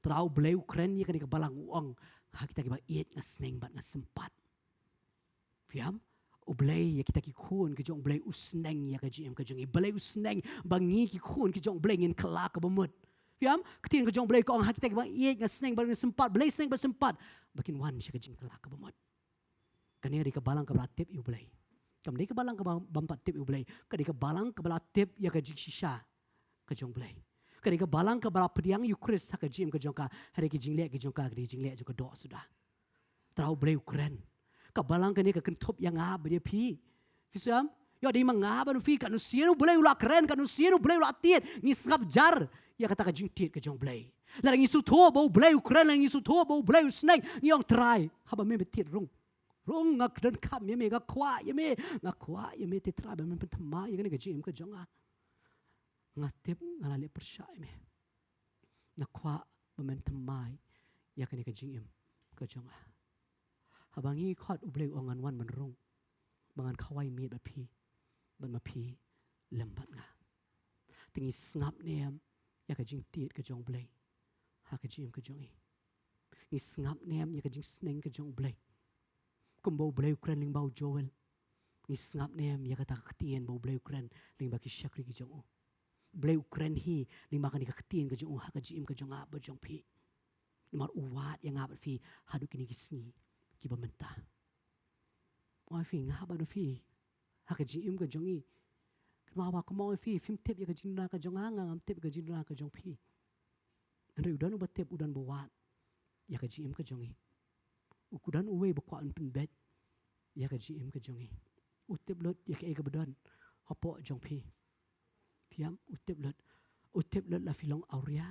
Te U Blei u kren ïa kane ka balang, u ong, ha kita kiba ïeit nga sneng bad nga sympat. Phi ïam, U Blei ïa kita ki khun ki jong U Blei u sneng ïa ka jingim ka jong ngi. U Blei u sneng ba ngi ki khun ki jong U Blei ngin kylla kaba mut. Phi ïam, ka ktien ka jong U Blei ka ong ha kita kiba ïeit nga sneng bad nga sympat, U Blei sneng bad sympat, ba kin wan sha ka jingkylla kaba mut. Kane ka dei ka balang kaba la tip ïa U Blei. Kam dei ka balang kaba bym pat tip ïa U Blei. Ka dei ka balang kaba la tip ïa ka jingshisha ka jong U Blei. Ka dei ka balang kaba la pdiang ïa U Khrist ha ka jingim ka jong ka, hynrei ki jingleh ki jong ka, ka dei jingleh jong ka doh suda. Te U Blei u kren. Ka balang kane ka kynthup ïa nga bad ïa phi. Phi sngew? Ïa dei ma nga bad phi, katno sien U Blei u la kren, katno sien U Blei u la tied, ngi sngap jar ïa kata ka jingtied ka jong U Blei. Lada ngi sngewthuh ba U Blei u kren, lada ngi sngewthuh ba U Blei u sneng, ngi ong, Trai, haba me me tied, rung. Rung, nga kren kham ïa me, nga kwah ïa me, nga kwah ïa me, te Trai ba men pynthymmai ïa kane ka jingim ka jong nga. Nga tip nga la leh pyrshah ïa me. Nga kwah ba men thymmai ïa kane ka jingim ka jong nga. Haba ngi khot, U Blei u ong ngan wan ban rung, ba ngan khawai miet bad phi, bad ma phi lem bad nga. Te ngi sngap ne em ïa ka jingtied ka jong U Blei ha ka jingim ka jong ngi? Ngi sngap ne em ïa ka jingsneng ka jong U Blei? Kumba U Blei u kren lyngba u Joel, ngi sngap ne em ïa kata ka ktien ba U Blei u kren lyngba ki shakri ki jong u? U Blei u kren hi lyngba kane ka ktien ka jong u ha ka jingim ka jong nga bad jong phi. Namar u wad ïa nga bad phi haduh kine ki sngi kiba mynta. Ong ïa phi, nga bad phi ha ka jingim ka jong ngi, kynmaw ba kumba ong ïa phi, phim tip ïa ka jingduna ka jong nga, nga ngam tip ïa ka jingduna ka jong phi. Hynrei u don uba tip, u don ba wad ïa ka jingim ka jong ngi. U, u don uwei ba kwah un pynbeit ïa ka jingim ka jong ngi. U tip lut ïa kaei kaba don hapoh jong phi. Phi ïam, u tip lut. U tip lut la phi long awria.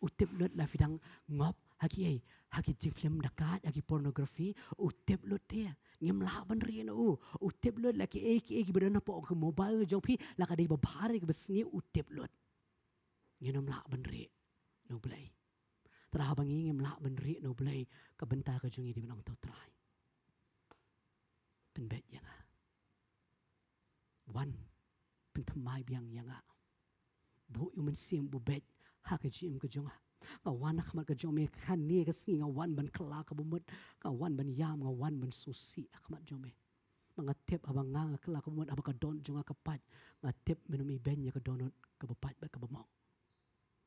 U tip lut la phi dang ngop ha kiei, ha ki jingfilm dakaid, ha ki pornography. U tip lut te. Ngim lah ban rieh na u. U tip lut la kiei kiei kiba don hapoh ka mobile jong phi, la ka dei ba bha re kaba sniew, u tip lut. Ngin ym lah ban rieh na U Blei. Te haba ngi ngim lah ban rieh na U Blei, ka bynta ka jong ngi dei ban ong, to Trai, pynbeit ïa nga. Wan pynthymmai biang ïa nga. Buh ïa u Mynsiem ba beit ha ka jingim ka jong nga. Nga wan ha khmat ka jong me kane ka sngi, nga wan ban kylla kaba mut, nga wan ban ïam, nga wan ban sngewsih ha khmat jong me. Nga tip haba nga nga kylla ka mut haba ka dohnud jong nga ka pait, nga tip men ym ibeiñ ïa ka dohnud kaba pait bad kaba mok.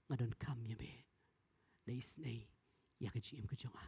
Nga donkam ïa me. Leit isynei ïa ka jingim ka jong nga.